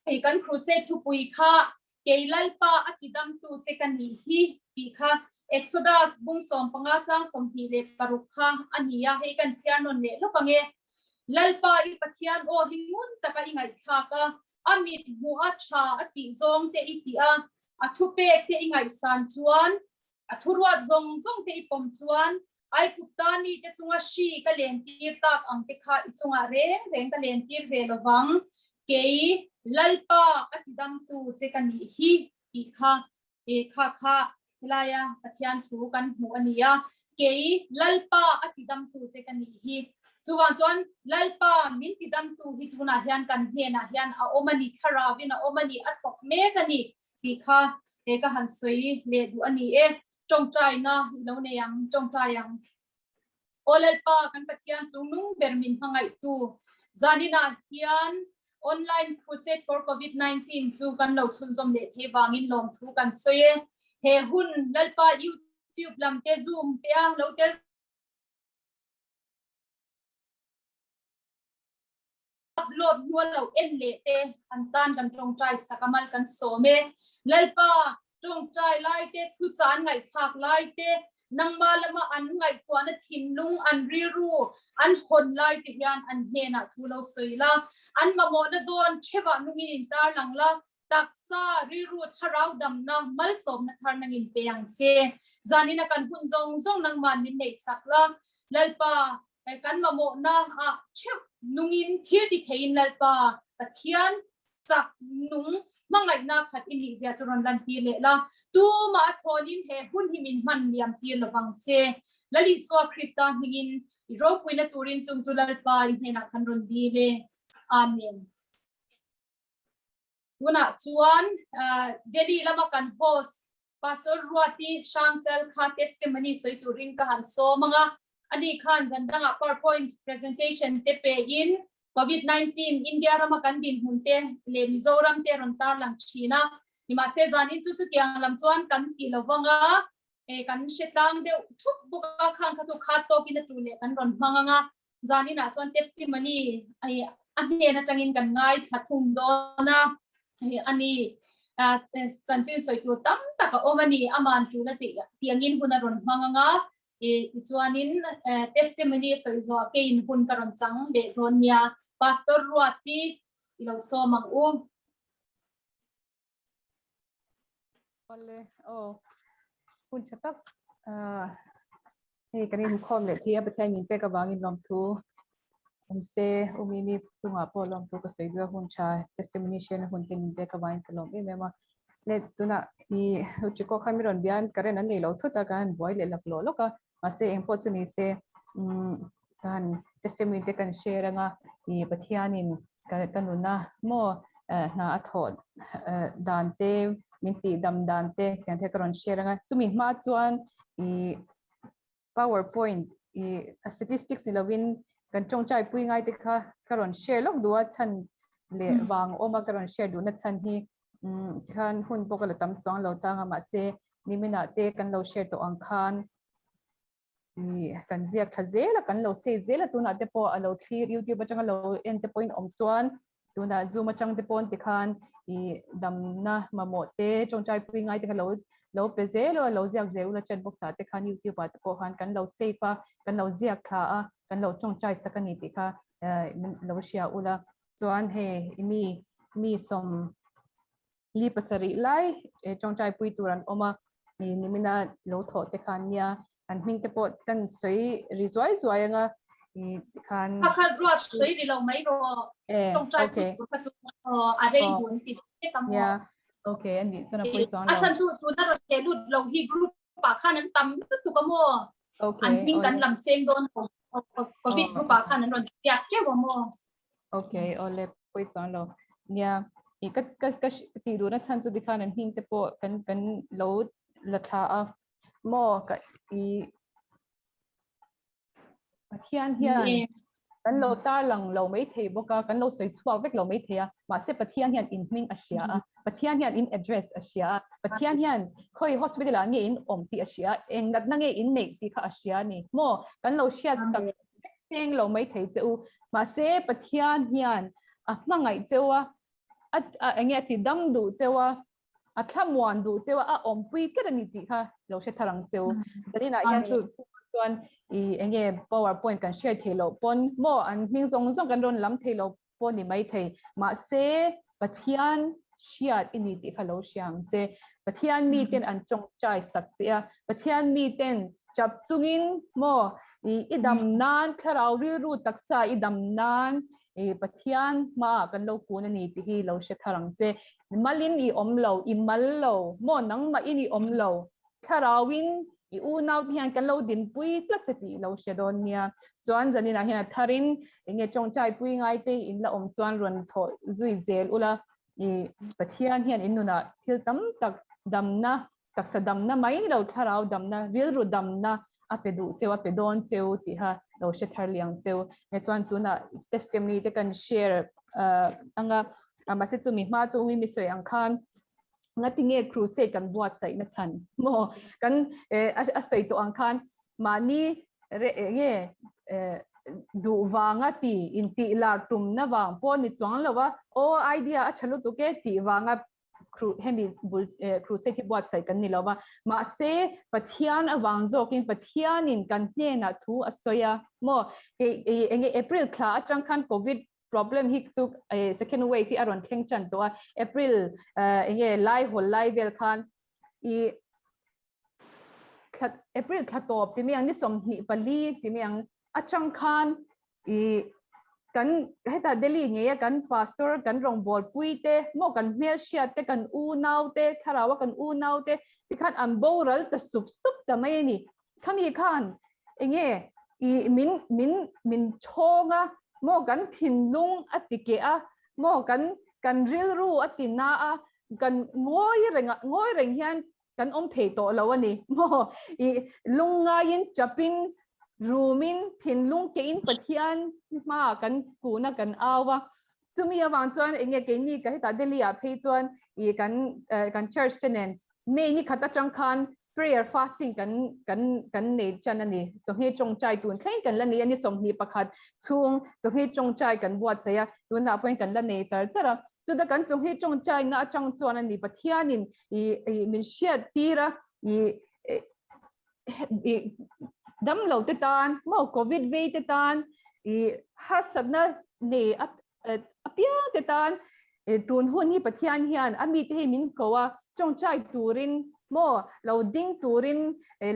Hei kan crusade thupui kha Kei Lalpa a tidamtu che ka nih hi tih kha Exodus bung 15 chang 26 kha a ni a, hei kan chhiar nawn leh lawk ang e. Lalpa i Pathian aw hi ngun taka i ngaihthlak a, a mit hmuh a tha a tih zawng te i tih a, a thupek te i ngaihsan chuan, a thuruat zawng zawng te i pawm chuan, Aigupta mite chunga hri ka lentir tak ang te kha i chungah reng reng ka lentir ve lo vang, kei Lalpa a tidamtu che ka nih hi tih kha e kha kha helaia Pathian thu kan hmuh a ni a, kei Lalpa a tidamtu che ka nih hi. Chuvang chuan Lalpa min tidamtu hi tunah hian kan hnenah hian a awm a ni, thlarauin a awm a ni, a thawk mek a ni tih kha he ka han sawi leh duh a ni e. Tawngtaina i lo nei ang, tawngtai ang. Aw Lalpa, kan Pathian chung nung ber min hmangaihtu, zaninah hian Online Crusade for Covid 19 chu kan lo chhunzawm leh thei vangin lawmthu kan sawi e. He hun Lalpa YouTube lam te Zoom te a lo tel upload hnual lo en leh te an tan kan tawngtai sak a mal kan sawm e. Lalpa tawngtai lai te, thucha an ngaihthlak lai te, nangma lama an ngaihtuahna thinlung, an rilru an hawn lai te hian an hnenah thu lo sawi la, an mamawhna zawn theuhah nungin in tarlang la, taksa, rilru, thlarau damna, malsawmna thar nangin pe ang che. Zanina kan hun zawng zawng nangman min neih sak la, Lalpa kan mamawhna ah theuh nungin thil ti theiin Lalpa Pathian chak nung hmangaihna khat i nih zia chu rawn lan tir leh la, tumah a thawnin he hun hi min hman liam tir lovang che. Lal Isua Krista hmingin i ropuina turin chung chu Lalpa i hnenah kan rawn dil e. Amen. Tunah chuan Delhi lama kan host Pastor Ruati Hrangchal kha testimony sawi turin ka han sawm ang a, ani khan zan dangah powerpoint presentation te pein Covid 19 India rama kan dinhmun te leh Mizoram te rawn tarlang thin a, nimahse zanin chu chutiang lam chuan kan ti lo vang a, kan hre tlang deuh thup bawk a, khang kha chu khat tawkin a tu leh kan rawn hmang ang a, zaninah chuan testimony a hnen atangin kan ngaithla thung dawn a, ani chanchin sawi tur tam tak a awm a ni, aman tul a tih tiangin hun a rawn hmang ang a, tichuanin testimony sawi zawh keiin hun ka rawn chang leh dawn nia, Pastor Ruati i lo sawm ang u. Awle aw hun tha tak hei kan inkhawm leh thei a Pathian min pek avangin lawmthu awm se umi mi chungah pawh lawmthu ka sawi duh a hun tha testimony share na hun te min pek avangin ka lawm em em a le tunah i Chiko khan mi rawn bian current an nei lo thut a ka han buai leh lak lawh lawk a mahse eng pawh chu ni se ka han testimony te kan share anga i Pathianin ka ka nuna maw hna a thawh dan te min tih dam dan te tiang te ka rawn share anga chumi hma chuan i powerpoint i statistics ni lovin kan tawngtai pui ngai te kha ka rawn share lawk duh a chhan leh vang awm a ka rawn share duhna chhan hi khan hun pawh ka la tam chuang lo tang a mahse niminah te kan lo share tawh ang khan i kan ziak tha zel a kan lo save zel a tunah te pawh a lo thlir youtube atanga lo en te pawhin awm chuan tunah zoom atang te pawn tikhan i damna mamawh te tawngtai pui ngai te kha lo lo pe zel a lo ziak zel ula chat box ah te khan youtube ah te pawh khan kan lo save a kan lo ziak thla a kan lo tawngtai sak a ni tih kha lo hria ula chuan hei mi mi sawm li pasarih lai tawngtai pui tur an awm a ni nimina lo thawh te khan nia an hming te pawh kan sawi ri zuai zuai anga i khan Pakhat ruat sawi ri lo mai ro tawngtai pui tur kha chu a rei hun ti te ka mo yeah okay ani chuan a pui chuan a san chu tuna ro the lut lo hi group pa khan an tam lutuk a mo okay an hming kan lam seng dawn lo covid group ah khan an rawn tiak teuh a mo okay ole pui chuan lo nia i ka ka ka ti duh na chhan chu tikhan an hming te pawh kan kan lo la thla a maw ka i Pathian hian kan lo tar lang lo mai thei bawk a kan lo sawi chhuak vek lo mai thei a mahse Pathian hian in hming a hria a Pathian hian in address a hria a Pathian hian khawi hospital ah nge in awm tih a hria eng natna nge in neih tih kha a hria a ni maw kan lo hriat sak seng lo mai thei che u mahse Pathian hian a hmangaih cheu a. a enge a ti dam duh cheu a, a thlamuan duh cheu a, a awmpui tlat a ni tih kha lo hre thar ang cheu. Zaninah hian chu chuan i enge powerpoint kan share thei loh pawn maw an hming zawng zawng kan rawn lam thei lo pawh ni mai thei. Mahse Pathian hriat i ni tih kha lo hria ang che. Pathian miten an tawngtai sak che a, Pathian miten chap chungin maw i i dam nan thlarau rilru taksa i dam nan i Pathian hmaah kan lo kun a ni tih hi lo hre thar ang che. Malin i awm lo, i mal lo, maw nangmahin i awm lo, thlarauin i unau te hian kan lo dinpui tlat che tih i lo hre dawn nia. Chuan zaninah hian a tharin enge tawngtai pui ngai te in la awm chuan rawn thawh zui zel ula i Pathian hian in nunah thil tam tak damna, taksa damna mai ni lo thlarau damna, rilru damna a pe duh cheu, a pe dawn cheu tiha lo hre thar liang cheu. Nge chuan tunah testimony te kan share anga mahse chumi hma chu mi sawi ang khan ngatinge crusade kan buatsaih na chhan maw kan a sawi tawh ang khan mahni re nge duh vanga ti intih lar tum na vang pawh ni chuang lo a aw idea a tha lutuk e tih vanga hemi bul crusade hi buatsaih kan ni lo va mahse Pathian avang zawkin Pathianin kan hnenah thu a sawi a maw enge April thla atang khan covid problem hi chu second wave hi a rawn thleng tan tawh a April enge lai hawl lai vel khan i April thla tawp ti mai ang ni 24 ti mai ang atang khan i kan heta Delhi nge a kan pastor kan rawngbawl pui te maw kan hmel hriat te kan unau te thlarau a kan unau te tikhan an boral ta sup sup ta mai a ni Khami khan enge i min min min thawng a maw kan thinlung a ti keh a maw kan kan rilru a ti na a kan ngawi reng a ngawi reng hian kan awm thei tawh lo a ni maw i lungngaiin chapin rumin thinlung kehin Pathian hmaah kan kun a kan au a chumi avang chuan enge keini ka hetah Delhi ah phei chuan i kan kan church te nen May ni khat atang khan prayer fasting kan kan kan nei chan a ni. Chawhni tawngtai tun thleng kan la nei a ni 21 chhung chawhni tawngtai kan buatsaih a, tunah pawhin kan la nei char char a. Chuta kan chawhni tawngtai na atang chuan a ni Pathianin i i min hriat tir a i i damlo te tan maw covid vei te tan i harsatna nei a apiang te tan tun hun hi Pathian hian a mite hi min ko a, tawngtai turin maw lo ding turin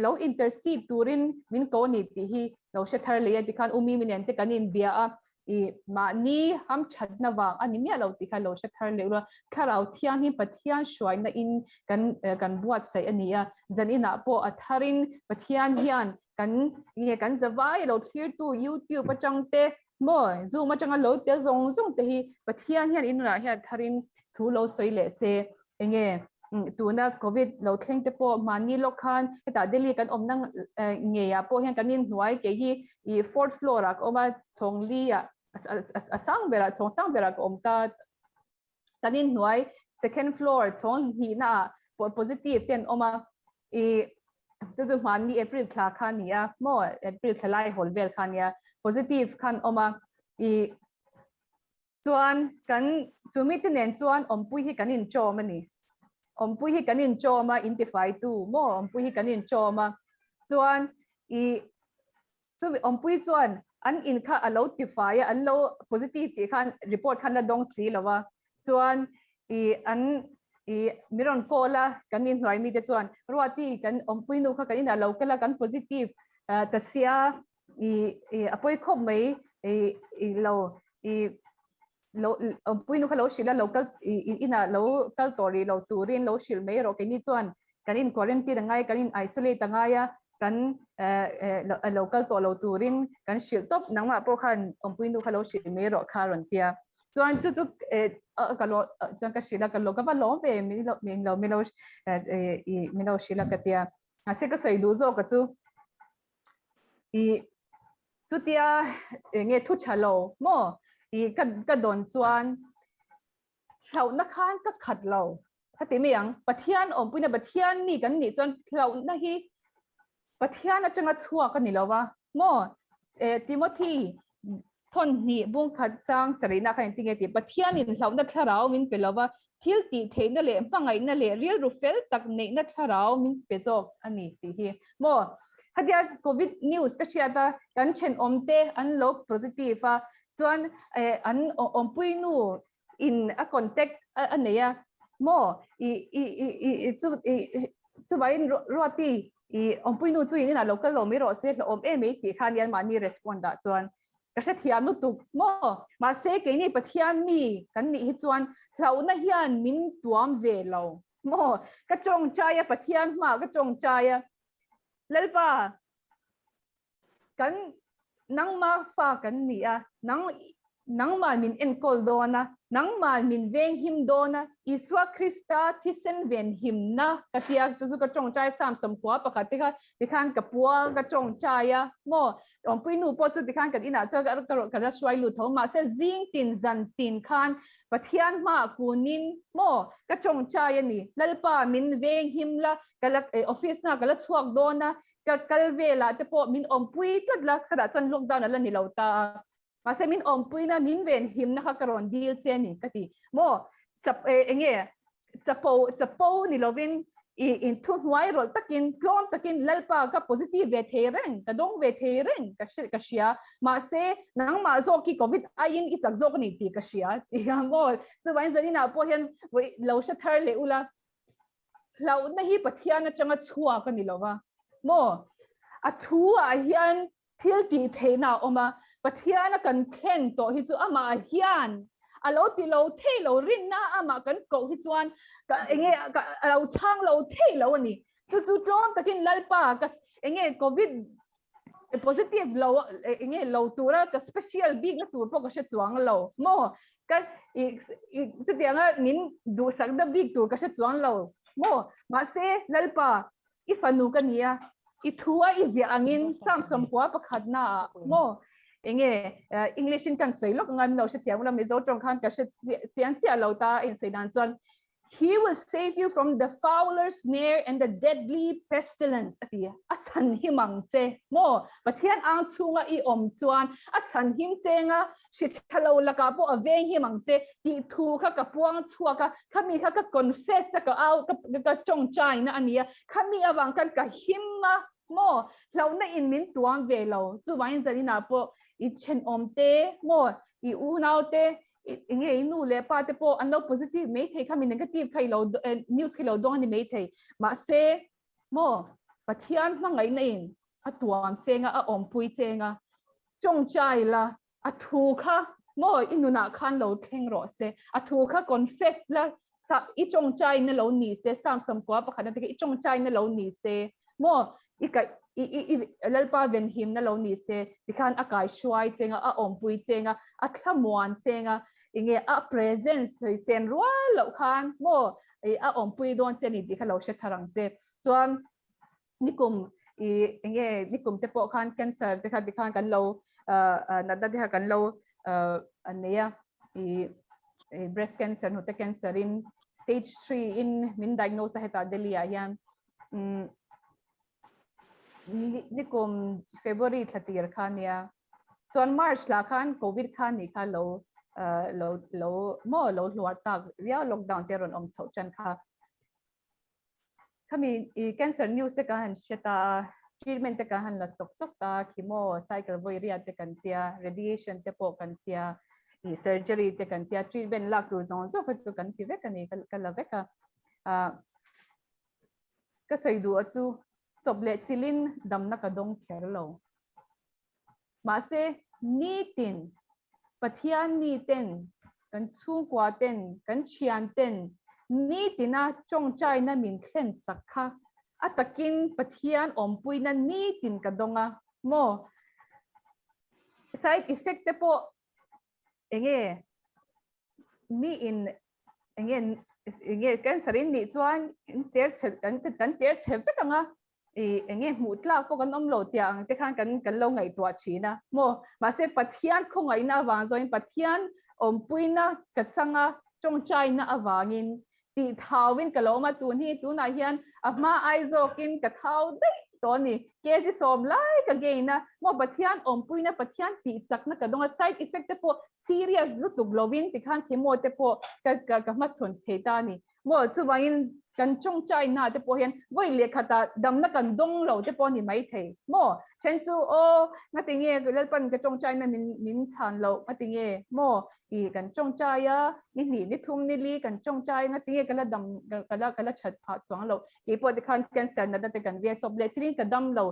lo intercede turin min ko a ni tih hi lo hre thar leh a tikhan u Mimi nen te kan inbia a, i mahni hamthatna vang a ni miah lo tih kha lo hre thar leh ula, Thlarau Thianghlim Pathian hruaina in kan kan buatsaih a ni a, zaninah pawh a tharin Pathian hian kan nge kan zavai lo thlirtu YouTube atang te Maw, Zoom atanga lo tel zawng zawng te hi Pathian hian inunah hian tharin thu lo sawi leh se, enge tuna Covid lo thleng te pawh hmanni lawk khan hetah Delhi kan awmna ngeiah pawh hian kan inhnuai kei hi i fourth floor ah ka awm a, chhawng li ah a sang berah chhawng sang berah ka awm ta, kan inhnuai second floor chhawng hnihna ah positive te an awm a, i chu chu hmanni April thla kha a ni a maw April thla lai hawl vel kha a nia positive khan awm a i chuan kan chumi te nen chuan awmpui hi kan inchawm a ni awmpui hi kan inchawm a intifai tu maw awmpui hi kan inchawm a chuan i Chumi awmpui chuan an in kha a lo tifai a, an lo positive tih khan report khan la dawng si lo a, chuan i an i mi rawn call a, kan inhnuai mite chuan Ruati kan awmpui nu kha kan inah lo kal a, kan positive ta sia i i a pawi khawp mai i i lo i lo awmpui nu kha lo hrilh a, lo kal i inah lo kal tawh rih lo turin lo hrilh mai erawh keini chuan kan in quarantine a ngai kan in isolate a ngai a kan lo kal tawh lo turin kan hrilh tawp nangmah pawh khan awmpui nu kha lo hrilh mai rawh kha rawn tia chuan chu chu ka lo chuan ka hrilh a ka lo ka va lawm ve min lo min lo min lo min lo hrilh a ka tia mahse ka sawi duh zawk a chu i chutia enge thu tha lo maw i ka ka dawn chuan hlauhna khan ka khat lo ka ti mai ang Pathian awmpuina Pathian mi kan nih chuan hlauhna hi Pathian atanga chhuak a ni lo va maw Timothy Thawn hnih bung khat chang sarihna kha engtin nge tih? Pathianin hlauhna thlarau min pe lova, thil tih theihna leh hmangaihna leh rilru fel tak neihna thlarau min pe zawk a ni tih hi maw? Khatia Covid news ka hriat a, kan thenawmte an lo positive a, chuan an awmpuinu in a contact a nei a maw i i i i i chu i chuvangin Ruati i awmpuinu chu in inah lo kal lo mai rawh se hlauhawm em mai tih khan hian mahni respond ah chuan ka hrethiam lutuk maw mahse keini Pathian mi kan nih hi chuan hlauhna hian min tuam ve lo maw ka tawngtai a Pathian hmaah ka tawngtai a Lalpa kan nangma fa kan ni a, nang nangman min enkawl dawn a, nangman min venghim dawn a, Isua Krista thisen venhimna ka tia chu chu ka tawngtai Psalm 90 pakhat te kha tikhan ka puang ka tawngtai a maw awmpui nu pawh chu tikhan kan inah chuan ka ka la hruai lut tho mahse zing tin zan tin khan Pathian hmaah kunin maw ka tawngtai a ni Lalpa min venghim la ka la office na ka la chhuak dawn a Ka kal velah te pawh min awmpui tlat la, khatah chuan lockdown a la ni lo ta a. Mahse min awmpuina, min venhimna kha ka rawn dil che a ni ka ti. Maw chap eh eng nge chapo chapo ni lovin i in thu hnuai rawlh takin tlawm takin Lalpa ka positive ve thei reng, ka dawng ve thei reng ka hre ka hria. Mahse nangmah zawk hi covid aiin i chak zawk a ni tih ka hria ti a maw. Chuvangin zaninah pawh hian lo hre thar leh ula. Hlauhna hi Pathian atanga chhuak a ni lo va maw? A thu ah hian thil tih theihna a awm a, Pathian a kan thlen tawh hi chu amah hian a lo ti lo thei lo, rinna amah kan koh hi chuan ka enge ka a lo chhang lo thei lo a ni. Chu chu tlawm takin Lalpa ka enge covid positive lo enge lo tura ka special bik na tur pawh ka hre chuang lo maw ka i chutianga min duhsak na bik tur ka hre chuang lo maw mahse lalpa i fanu ka nia i thu a i ziah angin sam 90 pakhat na ah maw enge english in kan sawi lawk anga min lo hrethiam ula mizo tawng khan ka hre chiang chiah lo ta a insawi dan chuan He will save you from the fowler's snare and the deadly pestilence a ti a, a chhan him ang che maw? Pathian ang chhunga i awm chuan a chhan him chenga hri tha lo lakah pawh a veng him ang che tih thu kha ka puang chhuak a, khami kha ka confess a, ka au ka ka tawngtaina a ni a, khami avang khan ka him a maw? Hlauhna in min tuam ve lo, chuvangin zaninah pawh i thenawm te maw i unau te enge i nu leh pa te pawh an lo positive mai thei kha mi negative kha i lo news kha i lo dawng a ni mai thei mahse maw Pathian hmangaihna in a tuam chenga a awmpui chenga tawngtai la a thu kha maw i nunah khan lo thleng rawh se a thu kha confess la sa i tawngtai na lo ni se Psalm 90 pakhatna te kha i tawngtai na lo ni se maw i ka i i i Lalpa venhimna lo ni se tikhan a kai hruai chenga a awmpui chenga a thlamuan chenga enge a presence sawi rual loh khan maw i a awmpui dawn che ni tih kha lo hre thar ang che chuan nikum i enge nikum te pawh khan cancer te kha tikhan kan lo natna te kha kan lo nei a i breast cancer hnute cancer in stage 3 in min diagnose a hetah Delhi ah hian nikum February thla tir kha nia chuan March lah khan covid kha ni kha lo lo lo maw lo hluar tak riau lockdown te rawn awm chhoh chan kha khami i cancer news te ka han hre ta a treatment te ka han la sawk sawk ta chemo cycle vawi riat te kan tia radiation te pawh kan tia i surgery te kan tia treatment lak tur zawng zawng kha chu kan ti vek a ni ka la vek a Ka sawi duh a chu chawp leh chilin damna ka dawng kher lo. Mahse, nitin Pathian miten, kan chhungkua ten, kan thian ten nitina tawngtaina min thlen sak kha a takin Pathian awmpuina nitin ka dawng a maw? Side effect te pawh enge mi in enge enge cancer in nih chuan in cher chhe kan kan cher chhe vek anga i enge hmuh tlak pawh kan awm lo tia ang te khan kan kan lo ngaihtuah thin a maw mahse Pathian khawngaihna avang zawin Pathian awmpuina ka changa tawngtaina avangin tih thauin ka lo awm a tun hi tunah hian a hma ai zawkin ka thau daih. tawh a ni. Kg sawm lai ka gain a, maw Pathian awmpuina Pathian tih chakna ka dawng a, side effect te pawh serious lutuk lovin tikhan chemo te pawh ka ka ka hmachhawn thei ta a ni. Maw chuvangin kan tawngtai na te pawh hian vawi leh khatah damna kan dawng lo te pawh a ni maithei. Maw then chu aw ngatinge Lalpan ka tawngtai na min min chhan loh ngatinge maw i kan tawngtai a ni hnih ni thum ni li kan tawngtai a ngatinge ka la dam ka la ka la that phah chuang loh keipawh te khan cancer natna te kan via chawp leh thilin ka dam lo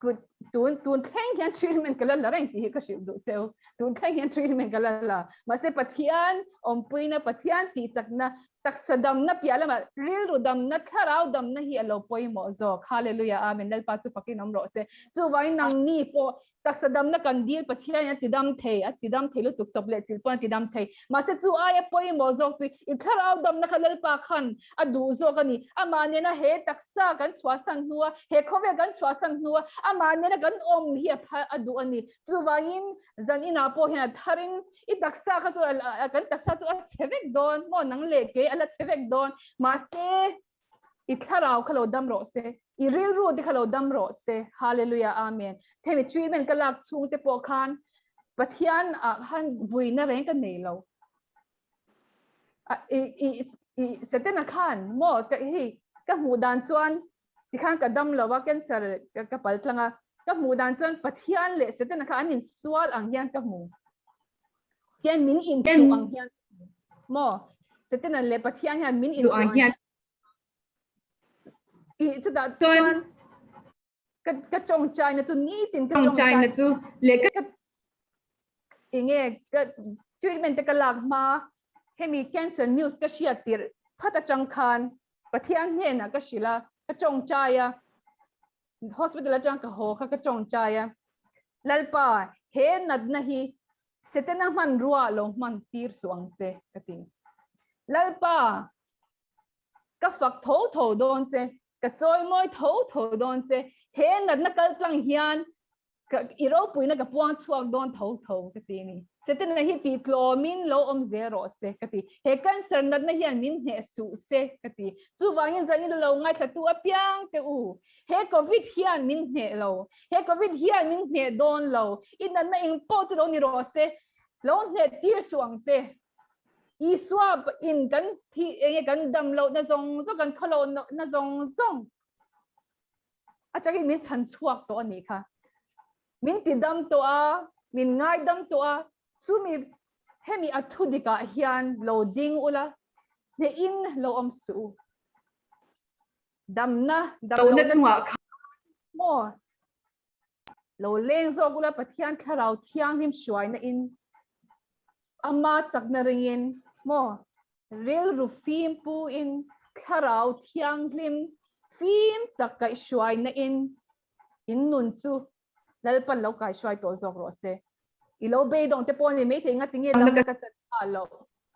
kut tun tun thleng hian treatment ka la la reng tih hi ka hrilh duh cheu tun thleng hian treatment ka la la mahse Pathian awmpuina Pathian tih chakna taksa damna piah lamah rilru damna thlarau damna hi a lo pawimawh zawk hallelujah amen Lalpa chu fakin awm rawh se chuvangin nangni pawh Taksa damna kan dil Pathian in a ti dam thei, a ti dam thei lutuk chawp leh chilh pawn a ti dam thei. Mahse chu aia pawimawh zawk chu i thlarau damna kha Lalpa khan a duh zawk a ni. Amah nena he taksa kan chhuahsan hnua, he khawvel kan chhuahsan hnua amah nena kan awm hi a phal a duh a ni. Chuvangin zan inah pawh hian a tharin i taksa kha chu kan taksa chu a chhe vek dawn maw nang leh kei a la chhe vek dawn. Mahse I thlarau kha lo dam rawh se, i rilru te kha lo dam rawh se. Hallelujah Amen. Themi treatment ka lak chhung te pawh khan Pathian ah khan vuina reng ka nei lo. I i i Setana khan maw ka hei ka hmuh dan chuan tikhan ka dam lo a cancer ka pal tlang a ka hmuh dan chuan Pathian leh Setana kha an insual ang hian ka hmu. Hian min in chu ang hian maw Setana leh Pathian hian min in chu ang hian i chutah chuan ka ka tawngtai na chu nitin ka tawngtai na chu leh ka enge ka treatment te ka lak hma hemi cancer news ka hriat tirh phat atang khan Pathian hnenah ka hrilh a ka tawngtai a Hospital atang ka haw kha ka tawngtai a, Lalpa, he natna hi Setana hmanrua lo hman tir suh ang che, ka ti. Lalpa, ka fak tho tho dawn che, ka chawimawi tho tho dawn che, he natna kaltlang hian Ka i ropuina ka puang chhuak dawn tho tho ka ti ni. Setana hi tih tlawmin lo awm zel rawh se ka ti. He cancer natna hian min hneh suh se ka ti. Chuvangin zanin lo ngaithlatu apiang te u, he covid hian min hneh lo, he covid hian min hneh dawn lo, i natna eng pawh chu lo ni rawh se, lo hneh tir suh ang che. Isua in kan thi enge kan dam lohna zawng zawng kan khawloh na zawng zawng Atangin min chhan chhuak tawh a nih kha. Min ti dam tawh a, min ngai dam tawh a, chumi hemi a thu dikah hian lo ding ula, hnehin lo awm suh u. Damna, dam lohna chungah khan maw lo leng zawk ula Pathian thlarau thianghlim hruaina in ama chakna ringin maw rilru fim pu in thlarau thianghlim fim tak kaihhruaina in in nun chu Lalpan lo kaihhruai tawh zawk rawh se. I lo beidawng te pawh a ni maithei ngatinge damna ka chan nghal loh.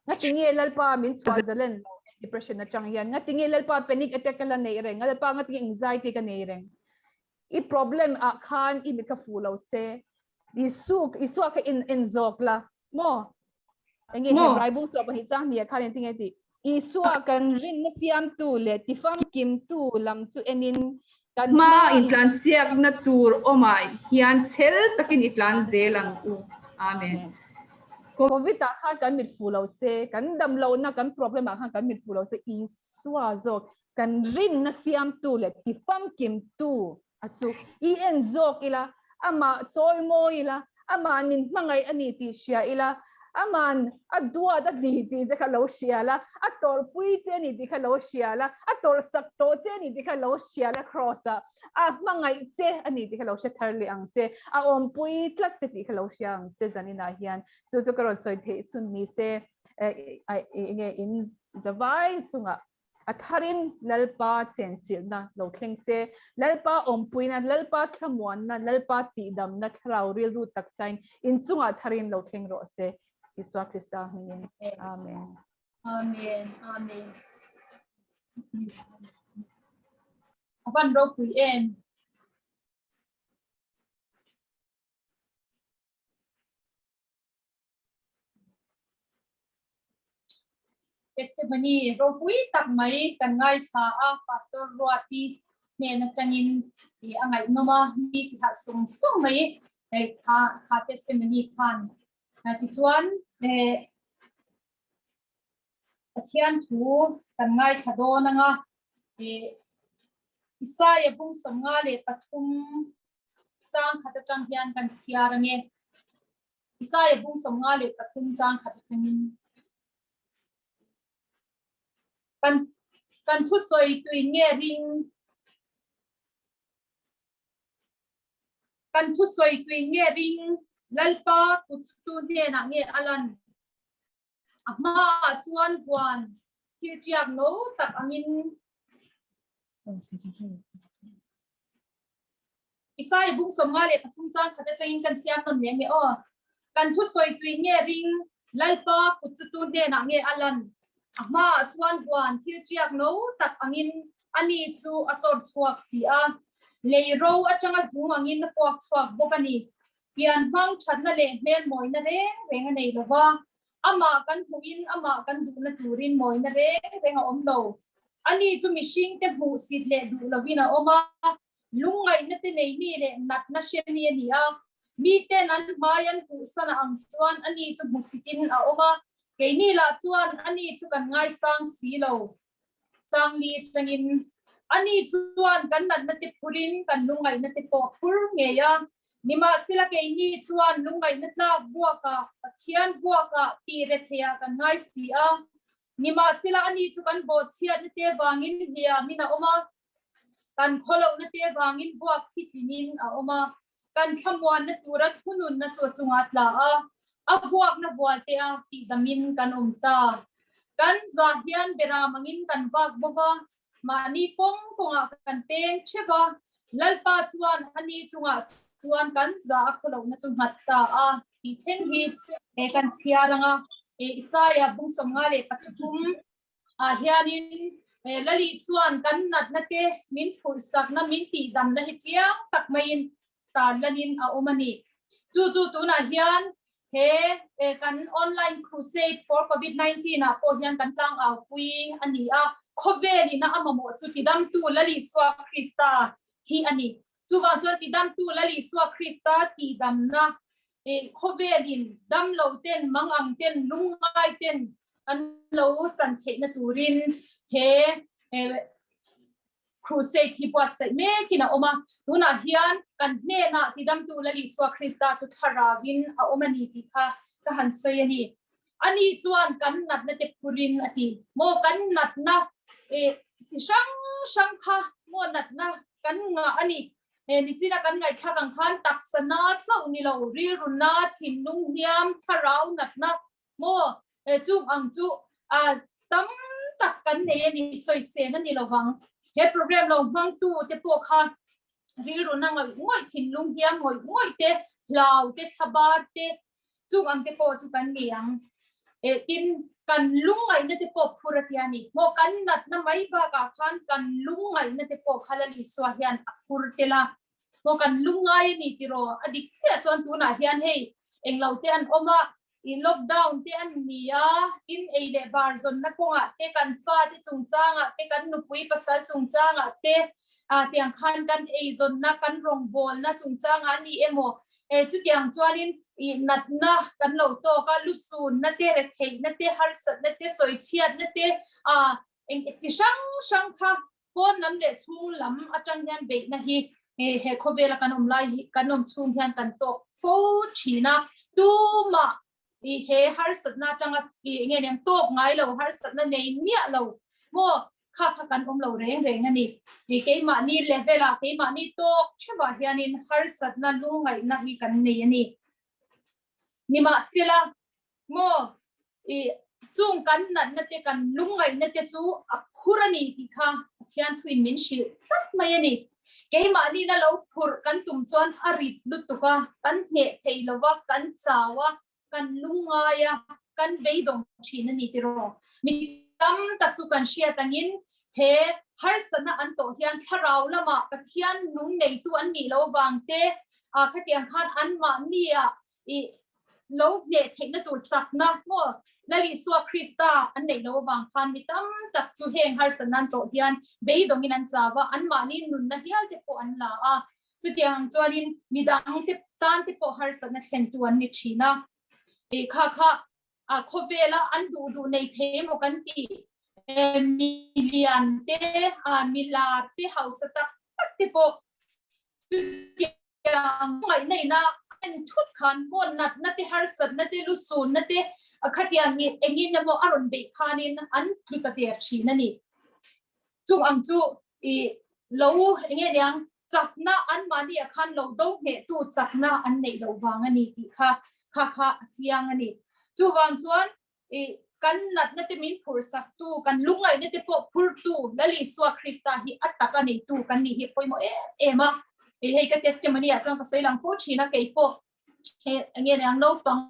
Ngatinge Lalpa min chhuah zalen lo depression atang hian ngatinge Lalpa panic attack ka la neih reng Lalpa ngatinge anxiety ka nei reng. I problem ah khan i mit kha fu lo se Isu Isua kha in en zawk la maw enge Hebrai bung suah pahnih chang hnih ah khan engtin nge tih Isua kan rinna siamtu leh tifamkimtu lam chu enin kan hma intlansiakna tur awmah hian chhel takin i tlan zel ang u. Amen. Covid ah khan kan mit fu lo se, kan damlohna kan problem ah khan kan mit fu lo se Isua zawk Kan rinna siamtu leh tifamkimtu a chu i en zawk ila, amah chawimawi ila, amah min hmangaih a ni tih hria ila, ama'n a duat a ni tih che kha lo hria la, a tawrhpui che a ni tih kha lo hria la, a tawrhsak tawh che a ni tih kha lo hria la Kraws-ah a hmangaih che a ni tih kha lo hre thar leh ang che, a awmpui tlat che tih kha lo hria ang che zaninah hian chu chu ka rawn sawi theih chhun ni se, enge in zavai chungah A tharin Lalpa chenchilhna lo thleng se, Lalpa awmpuina, Lalpa thlamuanna, Lalpa tihdamna thlarau rilru taksain inchungah tharin lo thleng rawh se. Isua Krista hmingin. Amen. Amen. Amen. A van ropui em. Testimony ropui tak mai kan ngaithla a, Pastor Ruati. hnen atangin i a ngaihnawm a, mi ti harh sung sung mai kha kha testimony khan. Tichuan Pathian thu kan ngaithla dawn anga Isaia bung 53 chang khat atang hian kan chhiar ange. Isaia bung 53 chang khat atangin kan kan thusawi tui nge ring kan thusawi tui nge ring Lalpa kut tu hnenah nge a lan a hmaah chuan huan thil tiak no tak angin Isaiah bung 53 chang khat atangin kan chhiar nawn leh nge aw. Kan thusawi tui nge ring Lalpa kut chu tu hnenah nge a lan? A hmaah chuan huan thil tiak no tak angin ani chu a chawr chhuak si a. Lei ro atanga zung angin a puak chhuak bawk a ni. Pian hmang thatna leh hmel mawina reng reng a nei lo va, amah kan hmuhin amah kan duhna turin mawina reng reng a awm lo. Ani chu mihringte hmuhsit leh duh lovin a awm a, lungngaihna te nei mi leh natna hre mi a ni a. Miten an hmai an hmuhsan a ang chuan ani chu hmusitin a awm a, keini lah chuan ani chu kan ngaisang si lo. Changli atangin ani chuan kan natna te phurin kan lungngaihna te pawh a phur ngei a. Nimahsela keini chuan lungngaihna tlak buakah Pathian buakah tih retheiah kan ngai si a. Nimahsela ani chu kan bawhchhiatna te vangin hliamin a awm a, kan khawlohna te vangin buak thi tlinin a awm a, kan thlamuanna tura thununna chu a chungah a tla a, a vuakna vual te a tihdamin kan awm ta. Kan zah hian beram angin kan vak bawk a, mahni kawng kawngah kan peng theuh a, Lalpa chuan ani chungah chuan kan zah a khawlohna chu nghat ta a tih thleng hi he kan chhiar ang a. Isaia bung 53 ah hianin Lali chuan kan natna te min phurhsakna min tihdamna hi chiang tak maiin tarlanin a awm a ni. Chu chu tunah hian he kan online crusade for COVID-19 ah pawh hian kan tlangau pui a ni a, khawvelina a mamawh chu tidamtu Lali Isua Krista hi a ni. Chuvang chuan tidamtu Lal Isua Krista tihdamna khawvelin damlo ten, mangang ten, lungngai ten an lo chan theihna turin he crusade hi buatsaih mekin a awm a. Tunah hian kan hnenah tidamtu Lal Isua Krista chu thlarauin a awm a ni tih kha ka han sawi a ni. Ani chuan kan natna te phurin a ti. Maw kan natna chi hrang hrang kha maw natna kan ngah a ni. He nichina kan ngaihthlak ang khan taksa na chauh ni lo, rilru na, thinlung hliam, thlarau natna maw chung ang chu tam tak kan nei a ni, sawisên a ni lo vang. He program lo hmangtu te pawh kha rilru na ngawih ngawih, thinlung hliam ngawih ngawih te, hlau te, thlabar te, Chung ang te pawh chu kan ni ang. Eh, tin, kan lungngaihna te pawh phur a tia ni. Maw kan natna mai bakah khan kan lungngaihna te pawh kha Lal Isua hian a phur tel a. Maw kan lungngai a ni tiraw? A dik chiah chuan tunah hian hei englo te an awm a, i lockdown te an ni a, tin ei leh bar zawnna kawngah te, kan fate chungchangah te, kan nupui pasal chungchangah te, ah tiang khan kan eizawnna, kan rawngbawlna chungchangah a ni emaw, E chutiang chuanin i natna kan lo tawk a, lusunna te, retheihna te, harsatna te, sawichhiatna te, a eng chi hrang hrang kha pawn lam leh chhung lam atang hian beihna hi he khawvela kan awm lai hi kan awm chhung hian kan tawk fo thin a. Tumah i he harsatna atanga i enge nen tawk ngai lo, harsatna nei miah lo maw kha kha kan awm lo reng reng a ni. I keimahni level ah keimahni tawk theuhah hianin harsatna lungngaihna hi kan nei a ni. Nimahsela maw i chung kan natna te kan lungngaihna te chu a phur a ni tih kha Pathian thuin min hrilh tlat mai a ni. Keimahni na lo phurh kan tum chuan a rit lutuk a, kan hneh thei lo va, kan chau a, kan lungngai a, kan beidawng thin a ni tiraw? Mi tam tak chu kan hriat angin he harsatna an tawh hian thlarau lamah Pathian nung neitu an nih loh avang te, khatiang khan anmahnia i lo hneh theihna tur chakna maw? Lal Isua Krista an neih loh avang khan mi tam tak chu heng harsat nan tawh hian beidawngin an chau a, anmahni nunna hial te pawh an la a. Chutiang ang chuanin midang te tan te pawh harsatna thlentu an ni thin a. I kha kha a khawvela an duh duh nei thei emaw kan tih milian te, milar te, hausa tak tak te pawh chutiang ngaihna ina en thut khan maw natna te, harsatna te, lusunna te khatiang hi engin emaw a rawn beih khanin an tlu ta der thin a ni. Chung ang chu i lo enge niang chakna anmahni ah khan lo do hnehtu chakna an neih loh vang a ni tih kha kha kha a chiang a ni. Chuvang chuan i kan natna te min phurh sak tu, kan lungngaihna te pawh phurtu Lal Isua Krista hi a tak a neitu kan nih hi pawimawh em em a. I hei ka testimony ah chuan ka sawi lang fo thin a, kei pawh enge niang naupang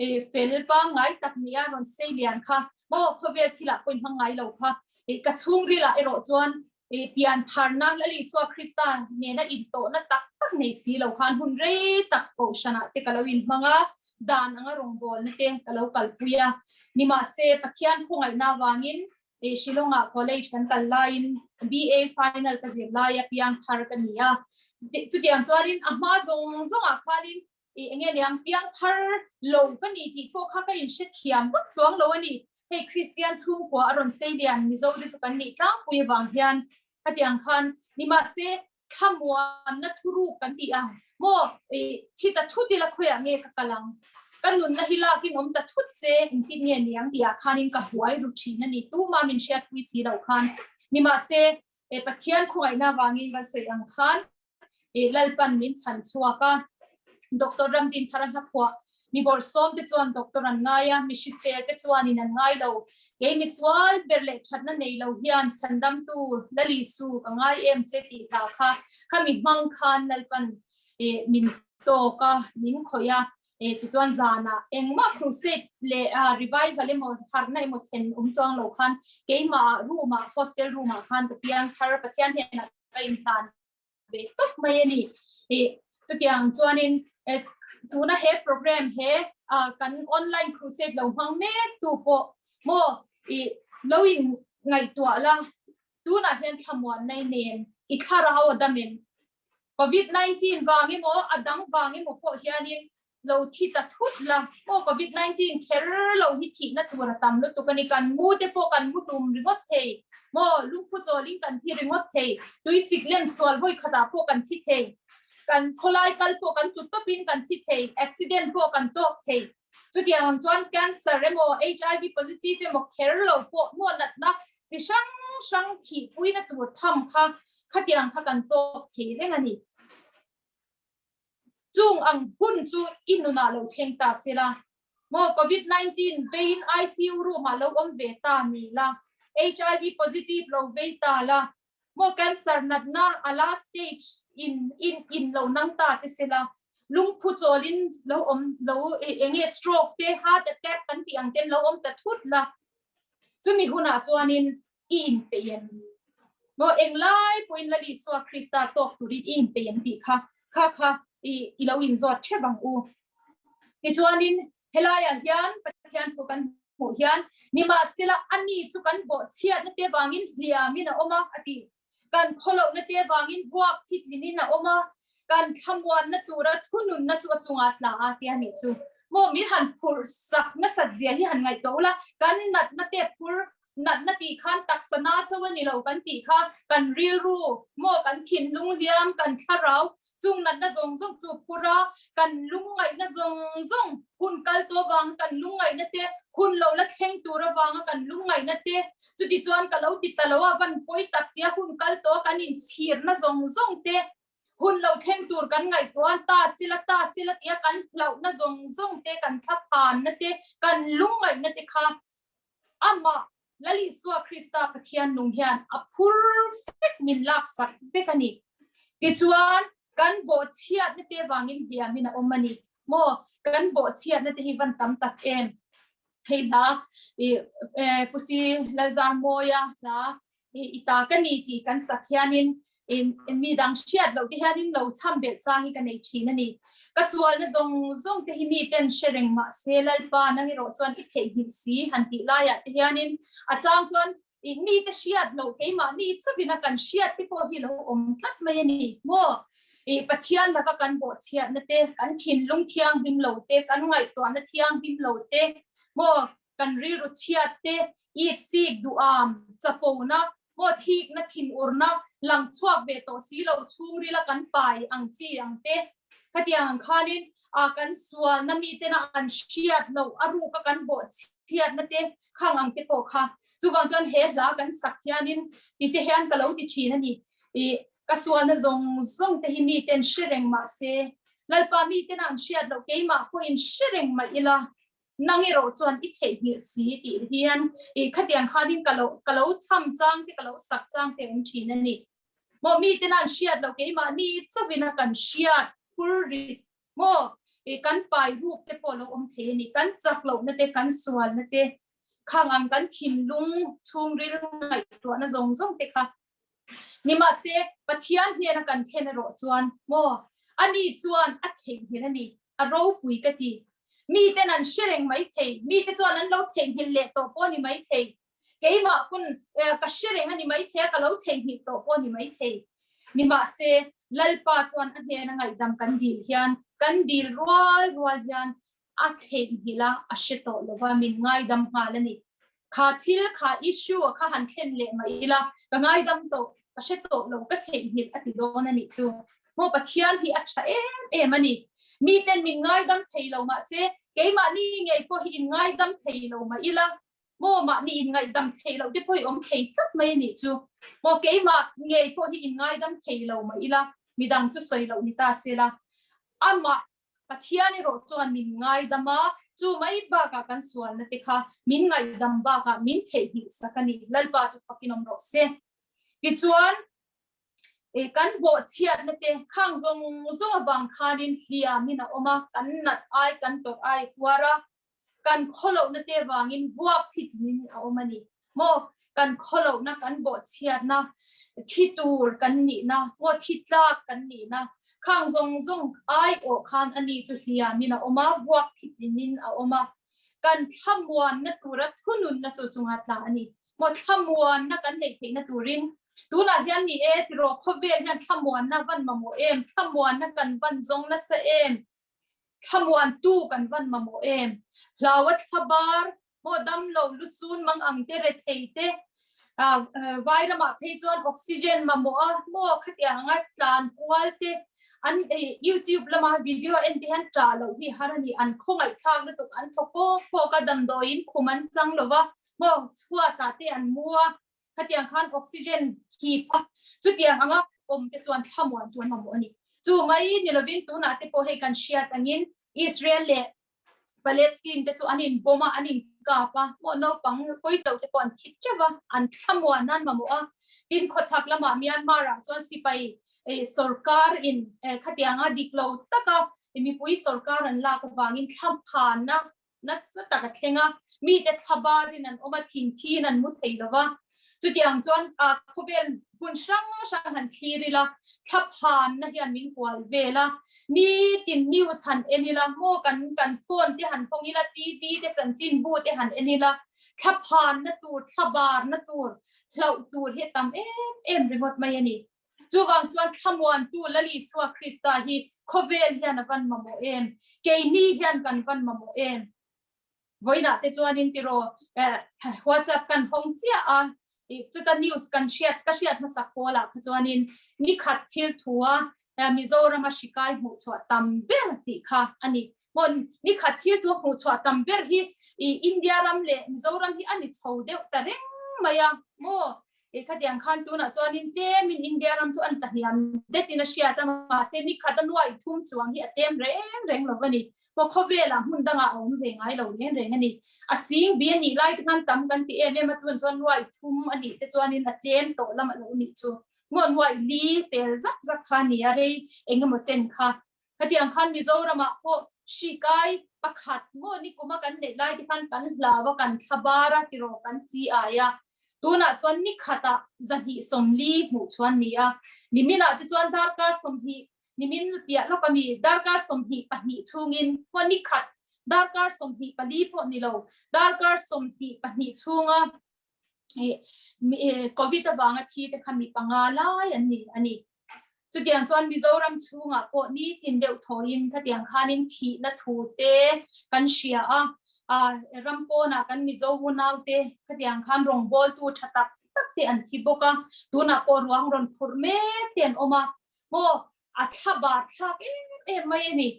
i fel pangngai tak nia rawn sei lian kha maw khawvel thilah pawh inhmang ngai lo kha i ka chhungril ah erawh chuan i pian tharna Lal Isua Krista nena intawhna tak tak nei si lo khan hun rei tak kohhranah te ka lo inhmang a, dan anga rawngbawlna te ka lo kalpui a. Nimahse Pathian khawngaihna avangin i Shillong-ah college kan kal laiin BA final ka zir laia piang thar ka ni a. Chutiang chuanin a hma zawng zawngah khanin i enge niang piang thar lo ka ni tih pawh kha ka inhrethiam vak chuang lo a ni. Hei Kristian chhungkua a rawn sei lian Mizo te chu kan nih tlangpui avang hian khatiang khan nimahse thlamuanna thuruk kan tih ang maw i thi ta thut ila khawiah nge ka kal ang ka nunna hi lakin awm ta thut se engtin nge niang tih ah khanin ka huai ru thin a ni tuma min hriatpui si lo khan nimahse e Pathian khawngaihna avangin kan sawi ang khan i Lalpan min chhan chhuak a, Doctor Ramdin Thara hlaphuah mi bawrhsawm te chuan doctor an ngai a, mi hrisel te chuanin an ngai lo. Kei mi sual ber leh thatna nei lo hian chhandamtu Lalisu ka ngai em che tih hla kha kha mi hmang khan Lalpan i min tawk a, min khawih a, e tichuan zanah engmah crusade leh revival emaw harhna emaw thlen awm chuang lo khan keimah room ah hostel room ah khan ka piang thar Pathian hnenah ka inhlan ve tawp mai a ni. I chutiang chuanin tuna he program he kan online crusade lo hmang mek tu pawh maw i lo in ngaihtuah la tunah hian thlamuan nai nen i thlarau a dam em Covid-19 vang emaw a dang vang emaw pawh hianin lo thi ta thut la aw Covid-19 kher lo hi thihna tur a tam lutuk a ni kan mu te pawh kan mu hlum ringawt thei maw lungphu chawlin kan thi ringawt thei tuisik lem sual vawi khatah pawh kan thi thei kan khawlai kal pawh kan tlu tawpin kan thi thei accident pawh kan tawk thei chutiang ang chuan cancer emaw HIV positive emaw kher lo pawh maw natna chi hrang hrang thihpuina tur tham kha khatiang kha kan tawk thei reng a ni. Chung ang hun chu i nunah lo thleng ta se la, maw Covid 19 veiin ICU room ah lo awm ve ta ni la, HIV positive lo vei ta la, maw cancer natna a last stage in in in lo nang ta che se la, lungphu chawlin lo awm lo enge stroke te heart attack kan tih ang ten lo awm ta thut la, chumi hunah chuanin i inpeih em? Maw englai pawhin Lal Isua Krista tawk turin i inpeih em tih kha kha kha i i lo inzawt thep ang u. Tichuanin helaiah hian Pathian thu kan hmuh hian nimahsela ani chu kan bawhchhiatna te vangin hliamin a awm a a ti. Kan khawlohna te vangin vuak thitlinin a awm a, kan thlamuanna tura thununna chu a chungah tla a tia nih chu. Maw min han phurh sak nasat zia hi han ngaihtuah ula, kan natna te phur natna tih khan taksa na chauh a ni lo kan tih kha kan rilru maw kan thinlung hliam kan thlarau chung natna zawng zawng chu phur a, kan lungngaihna zawng zawng hun kal tawh avanga kan lungngaihna te, hun lo la thleng tur avanga kan lungngaihna te, chuti chuan ka lo ti ta lo a van pawi tak tia hun kal tawh a kan inchhirna zawng zawng te, hun lo thleng tur kan ngaihtuah a ta sila ta sila tia kan hlauhna zawng zawng te, kan thlaphanna te, kan lungngaihna te kha amah Lal Isua Krista Pathian nung hian a phur vek min laksak vek a ni. Tichuan, kan bawhchhiatna te vangin hliamin a awm a ni. Maw, kan bawhchhiatna te hi van tam tak em? Hei hla i Pusi Lalzarmawia hla i ta ka ni tih kan sak hianin. Mi dang hriat loh te hianin lo cham belh chang hi ka nei thin a ni. Ka sualna zawng zawng te hi mi ten hre reng mah se Lalpa nang erawh chuan i theihnghilh si han tih laiah te hianin a chang chuan i mite hriat loh keimahni chauhin a kan hriat te pawh hi lo awm tlat mai a ni maw? I Pathian laka kan bawhchhiatna te, kan thinlung thianghlim lo te, kan ngaihtuahna thianghlim lo te maw? Kan rilru chhiat te, it sik duham, chapona, maw thikna thinurna lang chhuak ve tawh si lo chhungrila kan pai ang chi ang te. Khatiang ang khanin a kan sualna mitena an hriat loh a ruka kan bawh chhiatna te khang ang te pawh kha. Chuvang chuan he hla kan sak hianin ti te hian ka lo ti thin a ni. I ka sualna zawng zawng te hi miten hre reng mah se, Lalpa mitena an hriat loh keimah pawhin hre reng mah ila, Nang erawh chuan i theihnghilh si tih hian i khatiang khanin ka lo ka lo cham chang te ka lo sak chang te awm thin a ni. Maw mite nan hriat loh keimahni chauhin a kan hriat phur rit maw i kan pai ruk te pawh lo awm thei a ni. Kan chak lohna te kan sualna te khang ang kan thinlung chhungril ngaihtuahna zawng zawng te kha nimahse Pathian hnena kan thlen erawh chuan maw ani chuan a theihnghilh a ni. A ropui ka ti. Miten an hre reng mai thei. Mite chuan an lo theihnghilh leh tawh pawh a ni mai thei. Keimah pawn ka hre reng a ni mai thei a, ka lo theihnghilh tawh pawh a ni mai thei. Nimahse, Lalpa chuan a hnena ngaihdam kan dil hian, kan dil rual rual hian a theihnghilh a, a hre tawh lo va, min ngaidam nghal a ni. Kha thil, kha issue a kha han thlen leh mai ila, ka ngaidam tawh, ka hre tawh lo, ka theihnghilh a ti dawn a nih chu. Maw Pathian hi a tha em em a ni. Miten min ngaidam thei lo mahse, keimahni ngei pawh hi in ngaidam thei lo mah ila, maw mahni in ngaihdam thei loh te pawh hi awm thei tlat mai a nih chu. Maw keimah ngei pawh hi in ngaidam thei lo mah ila, midang chu sawi loh ni ta sela, amah Pathian erawh chuan min ngaidam a, chu mai bakah kan sualna te kha min ngaihdam bakah min theihnghilh sak a ni. Lalpa chu fakin awm rawh se. Tichuan, kan bawhchhiatna te khang zawng zawng avang khanin hliamin a awm a, kan nat ai, kan tawrh ai a tuar a, kan khawlohna te vangin vuak thi tinin a awm a ni. Maw kan khawlohna, kan bawhchhiatna, thi tur kan nihna, maw thi tlak kan nihna, khang zawng zawng aiawh khan a ni chu hliamin a awm a, vuak thi tlinin a awm a, kan thlamuanna tura thununna chu chunga tla a ni. Maw thlamuanna kan neih theihna turin tunah hian ni e tiraw khawvel hian thlamuanna van mamawh em, thlamuanna kan van zawng nasa em, Thlamuantu kan van mamawh em? Hlaua thlabar, maw damlo lusun mang ang te rethei te, Vairamah phei chuan oxygen mamawh a, maw khatiang anga tlan kual te, an YouTube lama video en te hian ṭah loh hi har a ni, an khawngaihthlak lutuk, an thaw kawk kawk a, damdawiin khum an chang lo va, maw chhuatah te an mu a, Khatiang khan oxygen hip a, chutiang anga awm te chuan thlamuan tu an mamawh a ni. Chu mai ni lovin tunah te pawh hei kan hriat angin Israel leh Palestine te chu an in bomb a, an in kap a, maw naupang pawisa lo te pawh an thi teuh a, an thlamuan an mamawh a. Tin khawchhak lamah Myanmar ah chuan sipai sorkar in khatianga dik lo taka mipui sorkar an lak avangin thlaphanna nasa tak a thleng a, mite thlabarin an awm a, thinthiin an mu thei lo va. Chutiang chuan a khawvel hmun hrang hrang han thlir ila, thlaphanna hian min kual vel a, nitin news han en ila, maw kan kan phone te han hawng ila, TV te chanchinbu te han en ila, thlaphanna tur, thlabarna tur, hlauh tur hi a tam em em ringawt mai a ni. Chuvang chuan thlamuantu Lal Isua Krista hi khawvel hian a van mamawh em? Keini hian kan van mamawh em? Vawiinah te chuanin tiraw WhatsApp kan hawng chiah a, chuta news kan hriat ka hriat hmasak pawlah kha chuanin ni khat thil thua Mizorama hri kai hmuh chhuah tam ber tih kha a ni. Maw ni khat thil thua hmuh chhuah tam ber hi India ram leh Mizoram hi a ni chho deuh ta reng mai a maw? Khatiang khan tunah chuanin tlemin India ram chu an tlahniam detin a hriat a, mahse ni khat a nuai thum chuang hi a tlem reng reng lo a ni. Maw khawvelah hmun dangah a awm ve ngai lo reng reng a ni. A sing bi a nih lai te khan tam kan ti em em a, tun chuan nuai thum a nih te chuanin a tlem tawh lam a lo nih chu. Maw nuai li pel zak zak kha a ni a, rei eng emaw chen kha. Khatiang khan Mizoramah pawh hri kai pakhat maw ni kuma kan neih lai te khan kan hlau a, kan thlabar a tiraw kan chi ai a. Tunah chuan ni khatah 240 hmuh chuan ni a. Niminah te chuan darkar 20 nimin piah lawk ami darkar 22 chhungin pawh ni khat darkar 24 pawh ni lo darkar 22 chhunga Covid avanga thi te kha mi panga lai an ni a ni. Chutiang chuan Mizoram chhungah pawh nitin deuh thawiin khatiang khanin thihna thu te kan hria a, ram pawnah kan Mizo unaute khatiang khan rawngbawltu tha tak tak te an thi bawk a, tunah pawh ruang rawn phurh mek te an awm a, maw a thla bar thlak em em mai a ni.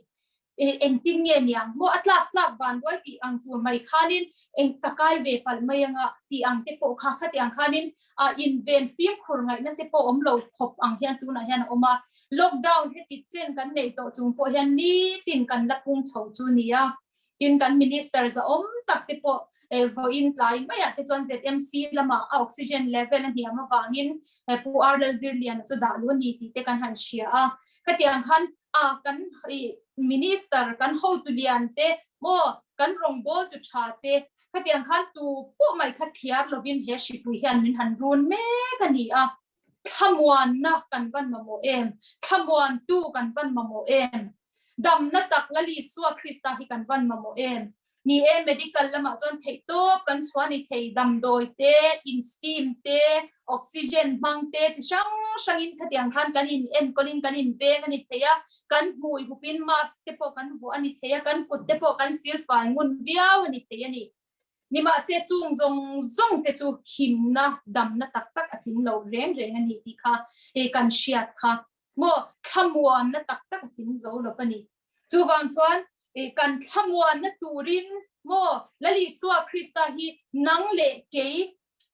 Engtin nge niang maw a tlak tlak van ruai tih ang tur mai khanin eng ka kai ve palh mai anga tih ang te pawh kha khatiang khanin a inven fimkhur ngaihna te pawh awm lo khawp ang hian tunah hian a awm a. Lockdown heti chen kan neih tawh chung pawh hian nitin kan la pung chho chu nia. Tin kan minister zahawm tak te pawh vawiin tlai maiah te chuan ZMC lamah a oxygen level a hniam avangin Pu R Lalzirliana chu dah luh a ni tih te kan han hria a. Khatiang khan a kan minister kan hotu lian te maw kan rawngbawltu tha te khatiang khan tu pawh mai kha thiar lovin he hripui hian min han run mek a ni a. Thlamuanna kan van mamawh em? Thlamuantu kan van mamawh em? Damna tak Lal Isua Krista hi kan van mamawh em? Ni e, medical lamah chuan theihtawp kan chhuah ni thei, damdawi te, in steam te, oxygen hmang te chi hrang hrangin khatiang khan kan in enkawlin kan in veng a ni thei a, kan hmui hupin mask te pawh kan vuah a ni thei a, kan kut te pawh kan silfai ngun viau a ni thei a ni. Nimahse chung zawng zawng te chu himna, damna tak tak a tling lo reng reng a ni tih kha kan hriat kha maw thlamuanna tak tak a tling zo lo a ni. Chuvang chuan kan thlamuanna turin maw Lal Isua Krista hi nang leh kei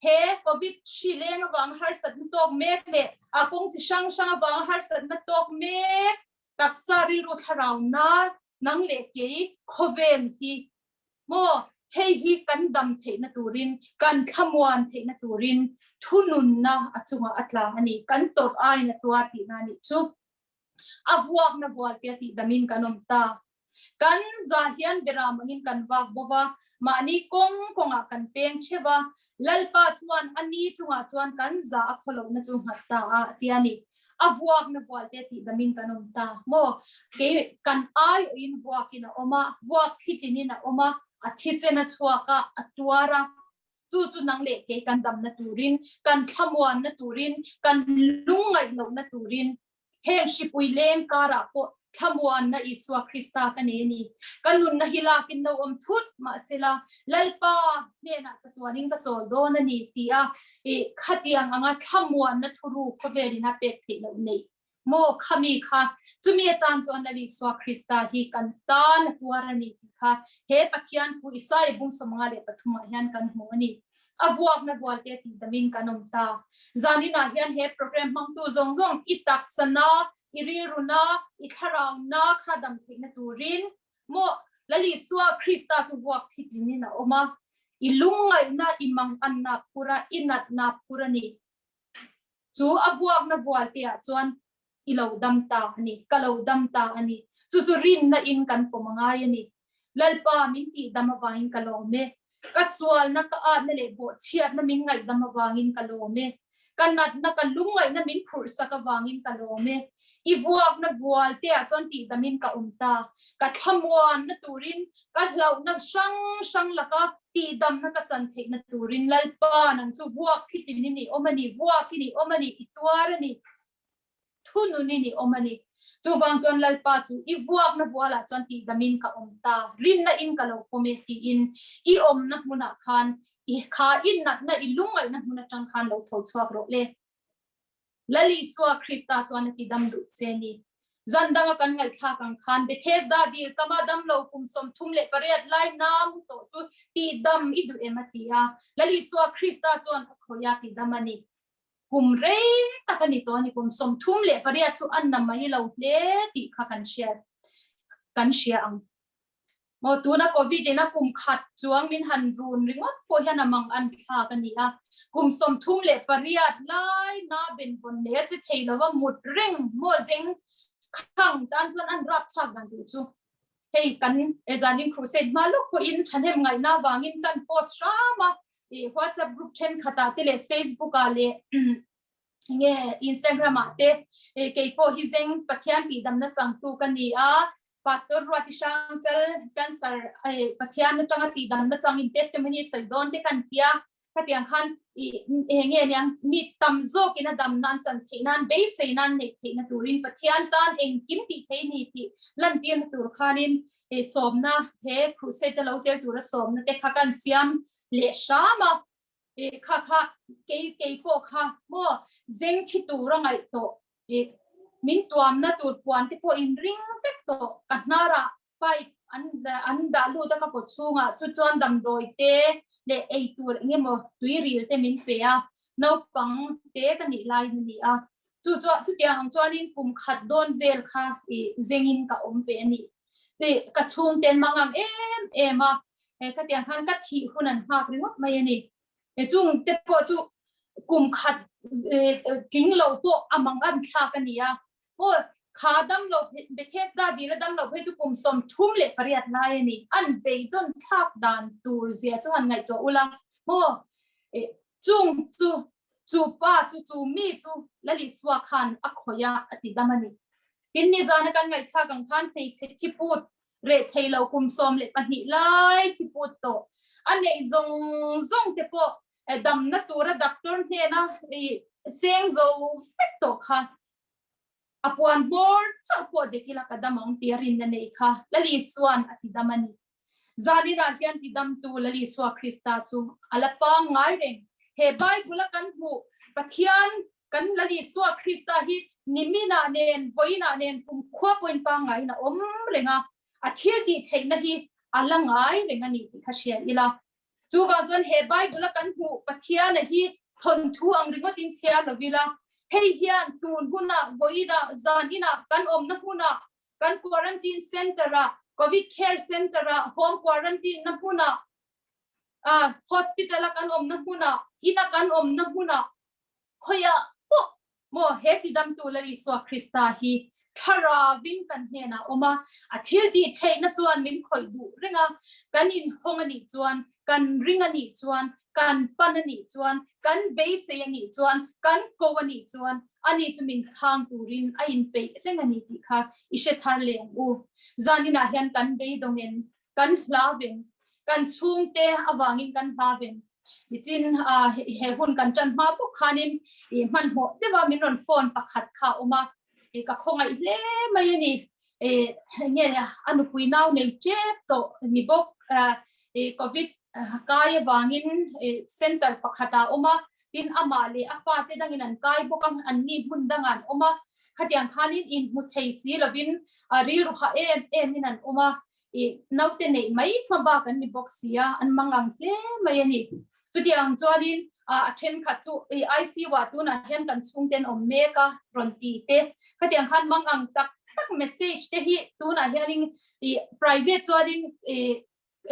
he Covid hri leng avanga harsatna tawk mek leh a kawng chi hrang hrang avanga harsatna tawk mek taksa rilru thlarauna nang leh kei khawvel hi Maw, hei hi kan dam theihna turin, kan thlamuan theihna turin thununna a chungah a tla a ni. Kan tawrh aiin a tuar tihna a nih chu. A vuakna vualte a tihdamin kan awm ta. Kan za hian beram angin kan vak bawk a, mahni kawng kawngah kan peng theuh a, Lalpa chuan a ni chungah chuan kan za a khawlohna chu nghat ta a, a ti a ni. A vuakna vualte tihdamin kan awm ta maw? Kei kan aiawhin vuakin a awm a, vuak thitlinin a awm a, a thisen a chhuak a, a tuar a. Chu chu nang leh kei kan damna turin, kan thlamuanna turin, kan lungngaih lohna turin heng hripui leng karah pawh Thlamuanna Isua Krista ka nei a ni. Ka nunna hi lakin lo awm thut mahsela Lalpa hnenah chatuanin ka chawl dawn a ni ti a, i khatiang anga thlamuanna thuru khawvelin a pek theih loh neih maw khami kha chumi atan chuan Lal Isua Krista hi kan tan a tuar a ni tih kha he Pathian Pu Isaia bung 53 ah hian kan hmu a ni. A vuakna vualte tihdamin kan awm ta. Zaninah hian he program hmangtu zawng zawng i taksana I rilruna, i thlarauna kha dam theihna turin maw Lal Isua Krista chu vuak thitlinin a awm a, i lungngaihna, i manganna phur a, i natna phur a ni. Chu a vuakna vualteah chuan i lo dam ta a ni, ka lo dam ta a ni. Chu chu rinna in kan pawm a ngai a ni. Lalpa min tihdam avangin ka lawm e. Ka sualna, ka atna leh bawhchhiatna min ngaihdam avangin ka lawm e. Ka natna, ka lungngaihna min phurhsak avangin ka lawm e. I vuakna vual teah chuan tihdamin ka awm ta. Ka thlamuanna turin, ka hlauhna hrang hrang laka tihdamna ka chan theihna turin Lalpa nang chu vuak thitin i ni awm a ni, vuak i ni awm a ni, i tuar a ni. Thununin i awm a ni. Chuvang chuan Lalpa chu i vuakna vualah chuan tihdamin ka awm ta, rinna in ka lo pawm e tiin i awmna hmunah khan i kha i natna i lungngaihna hmun atang khan lo tho chhuak rawh le. Lal Isua Krista chuan a tidam duh che ni. Zan danga kan ngaihthlak ang khan Bethesda dil kama damlo kum 38 lai nam tawh chu tihdam i duh em a ti a. Lal Isua Krista chuan a khawih a tidam a ni. Kum rei tak a ni tawh a ni, kum 38 chu a na mai lo hle tih kha kan hriat kan hria ang. Maw tuna Covid in a kum khat chuang min han run ringawt pawh hian a mang an thlak a ni a, kum 38 lai na benvawn leh a che thei lova mut reng maw zeng khang tan chuan an rap thlak dan tur chu hei kan zanin crusade hma lawk pawhin thahnem ngaihna avangin kan post hram a, i WhatsApp group thenkhatah te leh Facebook ah leh Nge Instagram ah te kei pawh hi zeng Pathian tih damna changtu ka ni a, Pastor Ruati Hrangchal cancer Pathian atanga tih damna changin testimony sawi dawn te kan tia, khatiang khan enge niang mi tam zawkin a dam nan chan theih nan beisei nan neih theihna turin Pathian tan engkim tih thei ni tih lantirna tur khanin sawmna he crusade a lo tel tura sawmna te kha kan siam leh hram a. I kha kha kei kei pawh kha maw zeng thi tur a ngaih tawh i min tuamna tur puan te pawh in ring vek tawh ka hnarah pipe an an dah lut a ka kaw chhungah chu chuan damdawi te leh ei tur eng emaw tui ril te min pe a naupang te ka nih laiin a ni a chu chuan chutiang ang chuanin kum khat dawn vel kha i zengin ka awm ve a ni. Ka chhungten mangang em em a, khatiang khan ka thih hun an nghak ringawt mai a ni. Chung te pawh chu kum khat tling lo pawh a mang an thlak a ni a. Aw kha dam lo Bethesda dil a dam lo phei chu kum 38 lai a ni. An beidawn thlak dan tur zia chu han ngaihtuah ula maw? Chung chu chu pa chu chu mi chu Lalisua khan a khawih a a ti dam a ni. Tin nizana kan ngaihthlak ang khan hmeichhe thiput reh thei lo kum 12 lai thiput tawh a neih zawng zawng te pawh damna tura doctor hnena seng zo vek tawh kha a puan hmawr chauh pawh dek ila ka dam ang tia rinna nei kha Lalisuan a ti dam a ni. Zaninah hian tidamtu Lal Isua Krista chu a la pangngai reng. He Bible-a kan hmuh Pathian kan Lal Isua Krista hi niminah nen, vawiinah nen kumkhua pawhin pangngaiin a awm reng a, a thil tih theihna hi a la ngai reng a ni tih kha hria ila. Chuvang chuan he Bible-a kan hmuh Pathiana hi thawnthu ang ringawtin chhiar lo ila, hei hian tun hunah, vawiinah, zaninah kan awmna hmunah Kan quarantine center-ah, Covid care center-ah, home quarantine na hmunah, hospital-a kan awmna hmunah, ina kan awmna hmunah, khawiah pawh maw he tidamtu Lal Isua Krista hi thlarauin kan hnenah a awm a, a thil tih theihna chuan min khawih duh reng a, kan inhawng a nih chuan, kan ring a nih chuan, kan pan a nih chuan, kan beisei a nih chuan, kan ko a nih chuan ani chu min chhang turin a inpeih reng a ni tih kha i hre thar leh ang u. Zaninah hian kan beidawngin, kan hlavin, kan chhungte avangin kan hlavin. Nichin he hun kan tan hma bawk khanin i hmanhmawh deuha min rawn phone pakhat kha a awm a, ka khawngaih hle mai a ni. Nge a nupui nau nei tep tawh ni bawk Covid kai avangin center pakhat ah awm a, tin amah leh a fate dangin an kai bawk a, an ni hmun dangah an awm a, khatiang khanin inhmu thei si lovin rilru ha em emin an awm a, naute neih mai hma bak an ni bawk si a, an mangang hle mai a ni. Chutiang chuanin a thenkhat chu ICU ah tunah hian kan chhungte an awm mek a rawn ti te, khatiang khan mangang tak tak message te hi tunah hianin private chuanin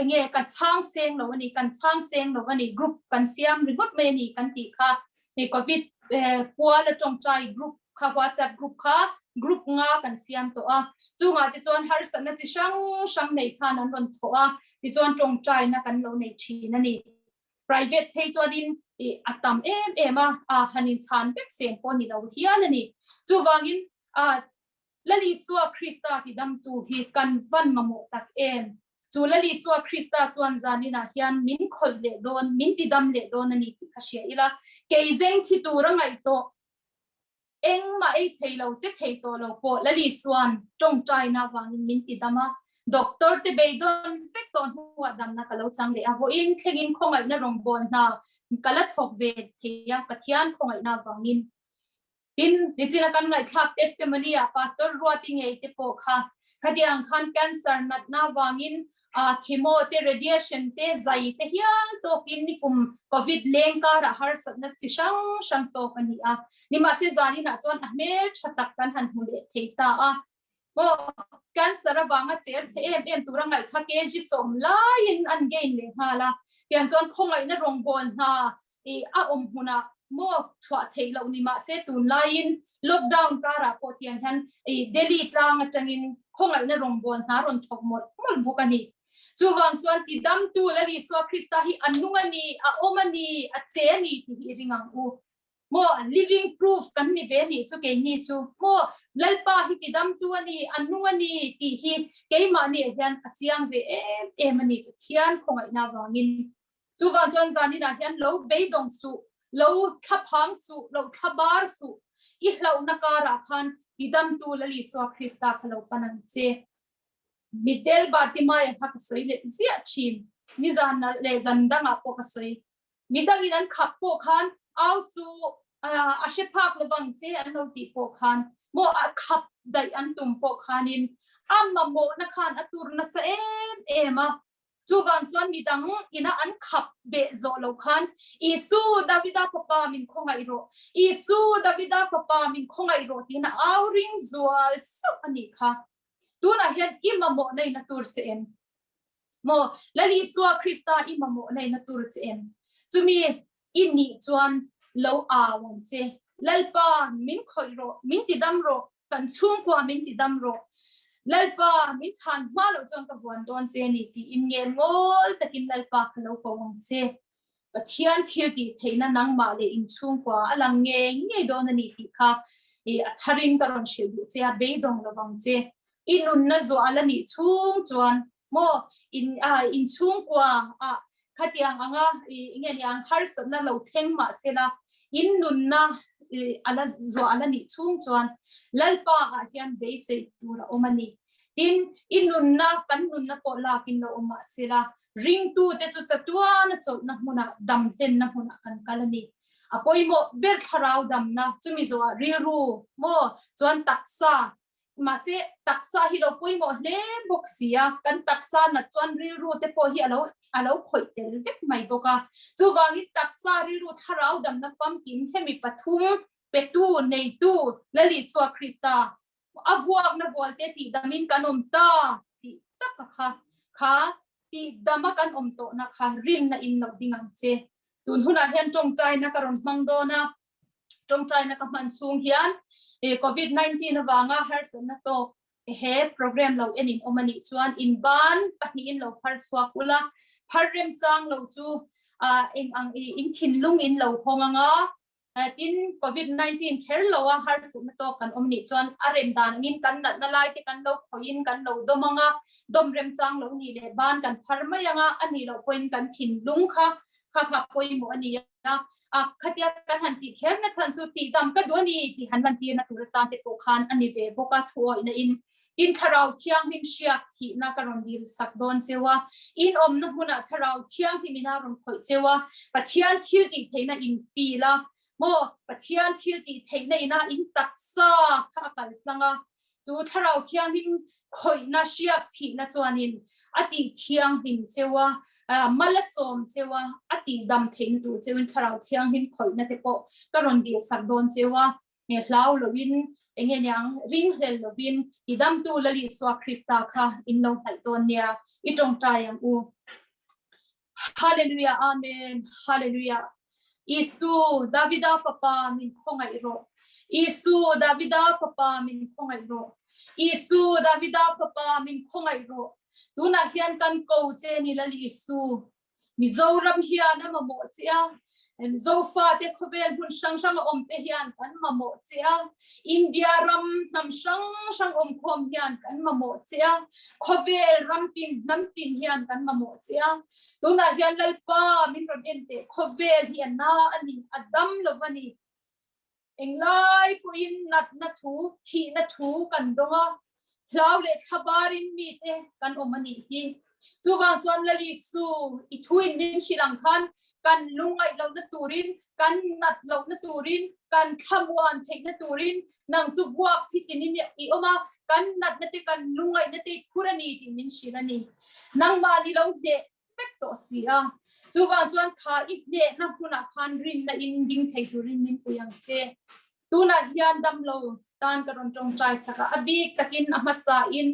enge ka chhang seng lo a ni, kan chhang seng lo a ni, group kan siam ringawt mai a ni kan tih kha Covid pual a tawngtai group kha WhatsApp group kha group nga kan siam tawh a, chungah te chuan harsatna chi hrang hrang nei khan an rawn thawh a, tichuan tawngtaina kan lo nei thin a ni. Private phei chuanin a tam em em a, han inchhan vek seng pawh ni lo hial a ni. Chuvangin Lal Isua Krista tidamtu hi kan van mamawh tak em? Chu Lal Isua Krista chuan zaninah hian min khawih leh dawn, min tidam leh dawn a ni tih kha hria ila, kei zeng thi tura ngaih tawh engmah ei thei lo che thei tawh lo pawh Lal Isua'n tawngtaina avangin min tidam a, doctor te beidawn vek tawh hnuah damna ka lo chang leh a, vawiin thlengin khawngaihna rawngbâwl hna ka la thawk ve thei a, Pathian khawngaihna avangin. Tin, nichina kan ngaihthlak testimony ah Pastor Ruati ngei te pawh kha khatiang khan cancer natna avangin chemo te radiation te zai te hial tawkin nikum covid leng karah harsatna chi hrang hrang tawk a ni a. Nimahse zaninah chuan a hmel tha tak kan han hmu leh thei ta a. Maw cancer avanga cher che em em tura ngaih kha kg sawm laiin an gain leh nghal a, tiang chuan khawngaihna rawngbâwl hna i a awm hmunah maw chhuah theih loh ni mahse tunlaiin lockdown karah pawh tiang hian i Delhi tlang atangin khawngaihna rawngbâwl hna rawn thawk mawlh mawlh bawk a ni. Chuvang chuan tidamtu Lal Isua Krista hi a nung a ni, a awm a ni, a che a ni tih hi i ring ang u. Maw living proof kan ni ve nih chu keini chu maw Lalpa hi tidamtu a ni, a nung a ni tih hi keimahni ah hian a chiang ve em em a ni Pathian khawngaihna avangin. Chuvang chuan zaninah hian lo beidawng suh, lo thlaphang suh, lo thlabar suh, i hlauhna karah khan tidamtu Lal Isua Krista kha lo pan ang che. Mitdel Bartimaia kha ka sawi leh ziah thin, nizan leh zan dangah pawh ka sawi. Midangin an khap pawh khan au suh, a hre phak lovang che an lo tih pawh khan maw a khap daih an tum pawh khanin a mamawhna khan a tur nasa em em a. Chuvang chuan midang ina an khap beh zawh lo khan Isu Davida fapa min khawngaih rawh, Isu Davida fapa min khawngaih rawh tiin a au ring zual sauh a nih kha. Tunah hian i mamawh neihna tur che em? Maw Lal Isua Krista i mamawh neihna tur che em? Chumi i nih chuan lo au ang che. Lalpa min khawih rawh, min tidam rawh, kan chhungkua min tidam rawh. Lalpa min chhan hma loh chuan ka vuan dawn che ni tiin nge ngawl takin Lalpa kha lo ko ang che. Pathian thil tih theihna nangmah leh in chhungkua a lang ngei ngei dawn a ni tih kha i a tharin ka rawn hrilh duh che a, beidawng lovang che. I nunna zuah a la nih chhung chuan maw in a in chhungkua ah khatiang anga i nge ni ang harsatna lo thleng mah sela in nunna i a la zuah a la nih chhung chuan Lalpa ah hian beisei tur a awm a ni. Tin, i nunna kan nunna pawh lakin lo awm mah sela Ringtute chu chatuana chawlhna hmunah damhlenna hmunah kan kal a ni. A pawimawh ber thlarau damna chumi zawhah rilru maw chuan taksa, mahse taksa hi lo pawimawh hle bawk si a, kan taksa nat chuan rilru te pawh hi a lo a lo khawih tel vek mai bawk a. Chuvangin taksa rilru thlarau damna famkim hemi pathum petu neitu Lal Isua Krista A vuakna vualte tihdamin kan awm ta tih taka kha kha tihdama kan awm tawhna kha rinna in lo ding ang che. Tun hunah hian tawngtaina ka rawn hmang dawn a, tawngtaina ka hman chhung hian Covid 19 avanga harsatna tawk he program lo en in awm a nih chuan in ban pahnihin lo phar chhuak ula, phar remchang lo chu eng ang in thinlung in lo hawng anga Tin, Covid 19 kher lo a harsatna tawk kan awm nih chuan a rem dan angin kan natna lai te kan lo khawihin kan lo dawm ang a, dawm remchang lo nih leh ban kan phar mai ang a, a nih loh pawhin kan thinlung kha kha kha pawimawh a ni a, a khatia kan han tih kher na chhan chu tihdam ka duh a ni tih han lantirna tur atan te pawh khan a ni ve bawk a, thuawihna in Tin Thlarau Thianghlim hriak thihna ka rawn dil sak dawn cheu a, in awmna hmunah Thlarau Thianghlim in a rawn khawih cheu a, Pathian thil tih theihna in feel a, maw Pathian thil tih theihna ina in taksa kha a kal tlang a, chu Thlarau Thianghlim khawihna hriak thihna chuanin a tih thianghlim cheu a, mal a sawm cheu a, a tih dam theihna tur cheuin Thlarau Thianghlim khawihna te pawh ka rawn dil sak dawn cheu a. Nge hlau lovin, enge niang ringhlel lovin i damtu Lal Isua Krista kha in lo hnaih dawn nia, i tawngtai ang u. Hallelujah Amen Hallelujah Isu Davida fapa min khawngaih rawh Isu Davida fapa min khawngaih rawh Isu Davida fapa min khawngaih rawh Tunah hian kan ko che ni Lal Isu Mizoram hian a mamawh che a, Zofate khawvel hmun hrang hrang a awm te hian kan mamawh che a, India ram hnam hrang hrang awmkhawm hian kan mamawh che a, khawvel ram tin hnam tin hian kan mamawh che a. Tunah hian Lalpa min rawn en teh, khawvel hi a na a ni, a dam lo va ni. Englai pawhin natna thu, thihna thu kan dawng a, hlau leh thlabarin mite kan awm a nih hi. Chuvang chuan Lali Su, i thuin min hrilh ang khan kan lungngaih lohna turin, kan nat lohna turin, kan thlamuan theihna turin nang chu vuak thi tinin i awm a, kan natna te, kan lungngaihna te i phur a ni tih min hrilh a ni. Nangmah ni lo hneh vek tawh si a. Chuvang chuan kha i hnehna hmunah khan rinna in ding thei turin min pui ang che. Tunah hian damlo tan ka rawn tawngtai sak a, a bik takin a hmasa in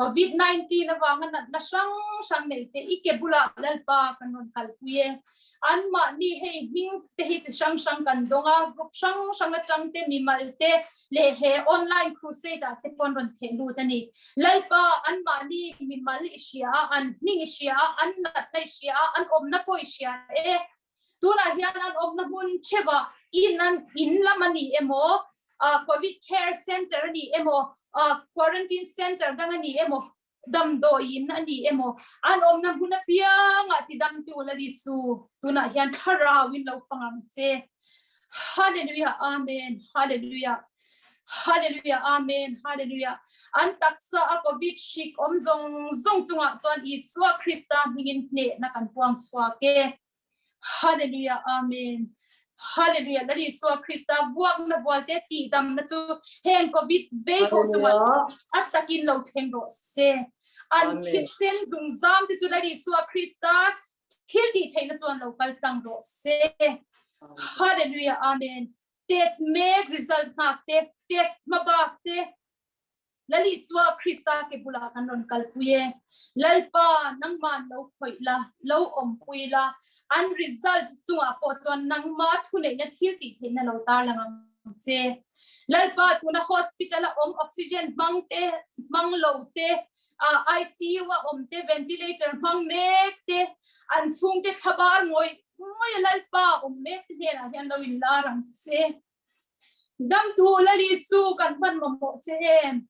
Covid 19 avanga natna hrang hrang nei te i ke bulah Lalpa kan rawn kalpui e. Anmahni hei hming te hi chi hrang hrang kan dawng a, group hrang hrang atang te mimal te leh he online crusade ah te pawh an rawn theh lut a ni. Lalpa anmahni mimal i hria a, an hming i hria a, an natna i hria a, an awmna pawh i hria e. Tunah hian an awmna hmun theuhah In an in lam a ni emaw, Covid care center a ni emaw, quarantine center dang a ni emaw, damdawiin a ni emaw, an awmna hmun apiangah tidamtu la Isu, tunah hian thlarauin lo fang ang che. Hallelujah, Amen, Hallelujah, Hallelujah, Amen, Hallelujah. An taksa a Covid hrik awm zawng zawng chungah chuan Isua Krista hmingin hnehna kan puang chhuak e. Hallelujah, Amen. Hallelujah. Lal Isua Krista vuakna bualte tihdamna chu heng Covid vei ho chungah a takin lo thleng rawh se. An thisen zungzam te chu Lal Isua Krista thil tih theihna chuan lo kal tlang rawh se. Hallelujah, Amen. Test mek result nghak te, test hmabak te, Lal Isua Krista ke bulah kan rawn kalpui e. Lalpa, nangman lo khawih la, lo awmpui la, an result chungah pawh chuan nangma thuneihna thil tih theihna lo tarlang ang che. Lalpa, tuna hospital a awm oxygen hmang te, hmang lo te, ICU a awm te, ventilator hmang mek te, an chhungte thlabar ngawih ngawih a Lalpa awm mek te hnenah hian lo inlar ang che. Damtu Lalisu kan hman mamawh che em?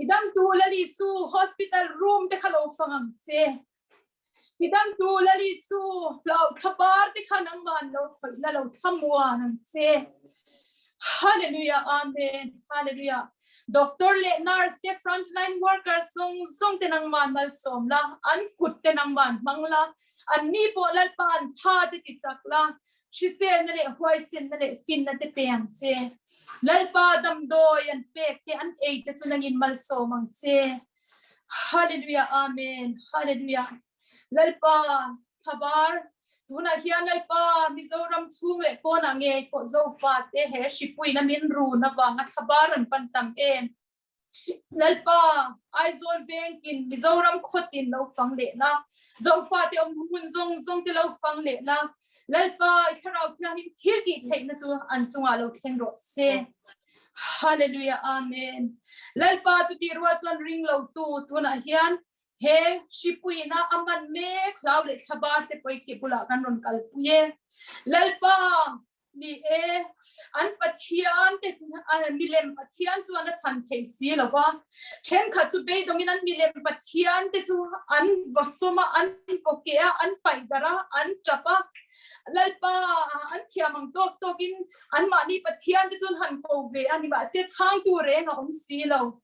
I damtu Lalisu hospital room te kha lo fang ang che. I damtu Lalisu hlau thlabar te kha nangman lo khawih la lo thlamuan ang che. Hallelujah, Amen, Hallelujah. Doctor leh nurse te frontline workers zawng zawng te nangman malsawm la, an kut te nangman hmang la, an ni pawh Lalpa an tha te ti chak la, Hriselna leh huaisenna leh finna te pe ang che. Lalpa damdawi an pek te an ei te chu nangin malsawm ang che. Hallelujah Amen Hallelujah Lalpa thlabar tunah hian Lalpa Mizoram chhung leh pawnah ngei pawh Zofa te he hripuina min run avanga thlabar an pan tam em. Lalpa, Aizawl vengin Mizoram khawtin lo fang leh la, Zofate awm hmun zawng zawng te lo fang leh la, Lalpa, i Thlarau Thianghlim thil tih theihna chu an chungah lo thleng rawh se. Hallelujah, Amen. Lalpa chutih rual chuan ring lo tu tunah hian he hripuina a man mek hlau leh thlabar te pawh i khi bulah kan rawn kalpui e. Lalpa, Ni e, an Pathian te milem Pathian chuan a chhan thei si lo va. Thenkhat chu beidawngin an milem Pathian te chu an vaw sawm a, an vaw keh a, an paih darh a, an tap a. Lalpa an thiam ang tawk tawkin anmahni Pathian te chu an han ko ve a, nimahse chhangtu reng a awm si lo.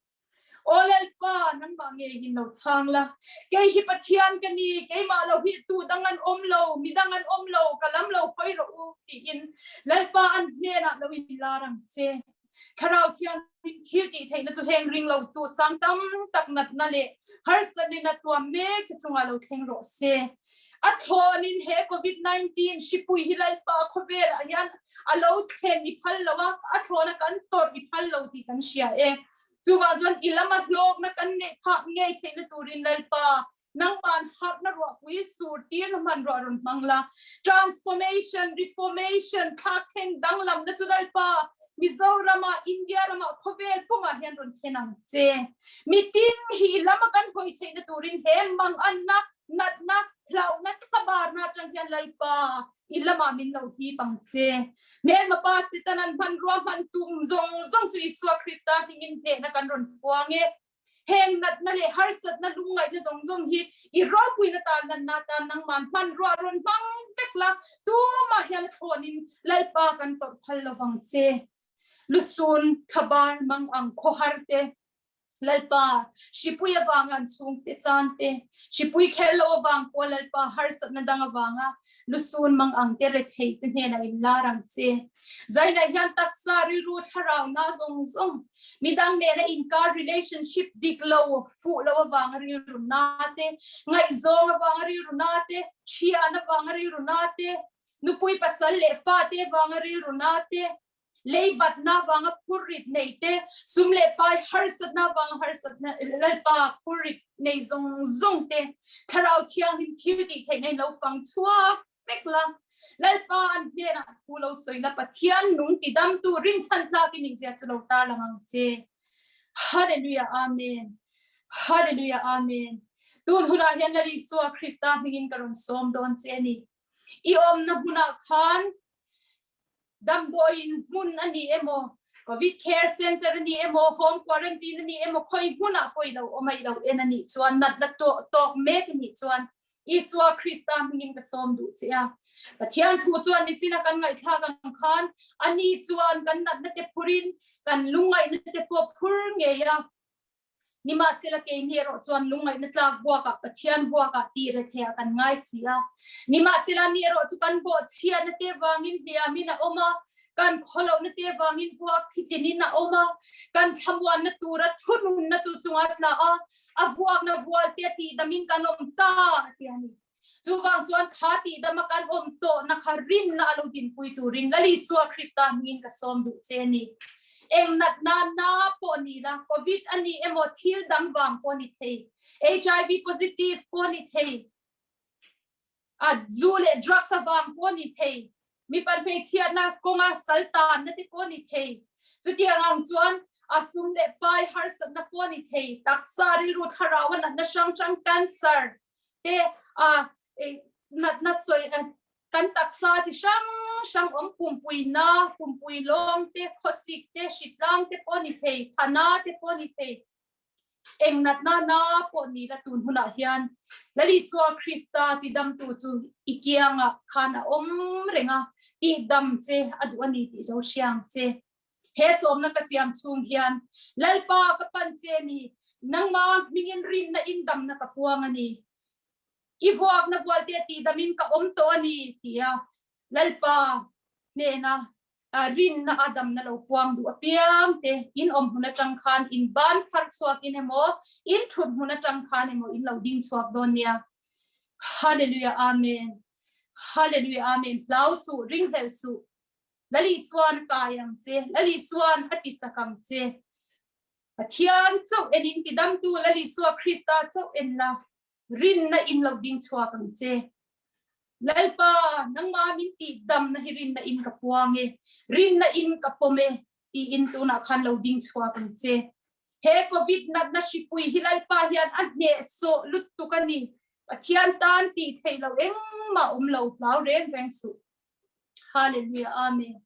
Aw Lalpa, nangmah ngei hin lo chhang la. Kei hi Pathian ka ni, keimah lo hi tu dang an awm lo, mi dang an awm lo, ka lam lo hawi rawh u, tiin Lalpa an hnenah lo inlar ang che. Thlarau Thianghlim thil tih theihna chu heng ring lo tu sang tam tak natna leh harsatna in a tuam mek te chungah lo thleng rawh se. A thlawnin he Covid 19 hripui hi Lalpa khawvelah hian a lo thlen i phal lo a, a thlawna kan tawrh i phal lo tih kan hria e. Chuvang chuan i lama hlawkna kan neih phah ngei theihna turin Lalpa nangman harhna ruahpui sur tirna hmanrua rawn hmang la. Transformation, Reformation, thlakthleng danglamna chu Lalpa Mizorama, India rama khawvel pumah hian rawn thlen ang che. Mitin hi i lama kan hawi theihna turin he manganna, natna, hlauhna, thlabarna atang hian Lalpa i lamah min lo hip ang che. Hmelma pa Setanan hmanrua hman tum zawng zawng chu Isua Krista hmingin hnehna kan rawn puang e. Heng natna leh harsatna lungngaihna zawng zawng hi i ropuina tan lanna tan nangman hmanrua rawn hmang vek la, tumah hian a thlawnin Lalpa kan tawrh phal lovang che. Lusun, thlabar, mangang, khawhar te, Lalpa, hripui avanga an chhungte chan te, hripui kher lo avang pawh Lalpa harsatna dang avanga lusun mang ang te rethei te hnenah in lar ang che. Zaina hian taksa rilru thlarau na zawng zawng midang nena inkar relationship dik lo fuh lo avanga rilru na te, ngaihzawng avanga rilru na te, thian avanga rilru na te, nupui pasal leh fate avanga rilru na te, Lei batna vanga phurrit nei te, sum leh pai harsatna vanga harsatna Lalpa phurrit nei zawng zawng te, Thlarau Thianghlim thil tih theihna in lo fang chhuak vek la. Lalpa an hnenah thu lo sawi la, Pathian nung tidamtu rinchhan tlak i nihzia chu lo tarlang ang che. Hallelujah Amen. Hallelujah Amen. Tun hunah hian Lal Isua Krista hmingin ka rawn sawm dawn che a ni. I awmna hmunah khan. Damdawiin hmun a ni emaw, Covid Care Centre a ni emaw, Home Quarantine a ni emaw, khawi hmunah pawh i lo awm a, i lo en a nih chuan, natna tawk mek i nih chuan Isua Krista hmingin ka sawm duh che a. Pathian thu chuan nichina kan ngaihthlak ang khan ani chuan kan natna te phurin kan lungngaihna te pawh phur ngei a. Nimahsela keini erawh chuan lungngaihna tlak buakah Pathian buakah tih retheiah kan ngai si a. Nimahsela ni erawh chu kan bawhchhiatna te vangin hliamin a awm a, kan khawlohna te vangin vuak thitlinin a awm a, kan thlamuanna tura thununna chu chunga tla a, a vuakna vualte tihdamin kan awm ta a ti a ni. Chuvang chuan kha tihdama kan awm tawhna kha rinna a lo dinpui turin Lal Isua Krista hmingin ka sawm duh che a ni. Eng natna na pawh ni la, Covid a ni emaw thil dang vang pawh ni thei, HIV positive pawh ni thei, a zu leh drugs avang pawh ni thei, mipa hmeichhiatna kawnga sal tanna te pawh ni thei. Chutiang ang chuan a sum leh pai harsatna pawh ni thei, taksa rilru thlarau a natna hrang hrang cancer, te a natna sawi kan taksa chi hrang hrang awm pumpui na pumpui lawng te khawsik te hritlang te pawh ni thei thana te pawh ni thei eng natna na pawh ni la tun hunah hian Lal Isua Krista tidamtu chu i kianga khan a awm renga tihdam che a duh a ni tih lo hriang che. He sawmna ka siam chhung hian Lalpa ka pan che ni, nangma hmingin rinna indamna ka puang a ni. I vuakna vualte tihdamin ka awm tawh a ni, tia Lalpa hnena rinna a damna lo puang duh apiang te in awm hmun atang khan in ban phar chhuakin emaw, in thut hmun atang khan emaw in lo ding chhuak dawn nia. Hallelujah Amen. Hallelujah Amen. Hlau suh, ringhlel suh. Lal Isuan kai ang che, Lal Isuan a ti chak ang che. Pathian chauh en in tidamtu Lal Isua Krista chauh en la, rinna in lo ding chhuak ang che. Lalpa, nangma min tih damna hi rinna in ka puang e, rinna in ka pawm e, tiin tunah khan lo ding chhuak ang che. He Covid natna hripui hi Lalpa hian a hnehsawh lutuk a ni. Pathian tan tih theih loh engmah awm lo, hlau reng reng suh. Hallelujah Amen.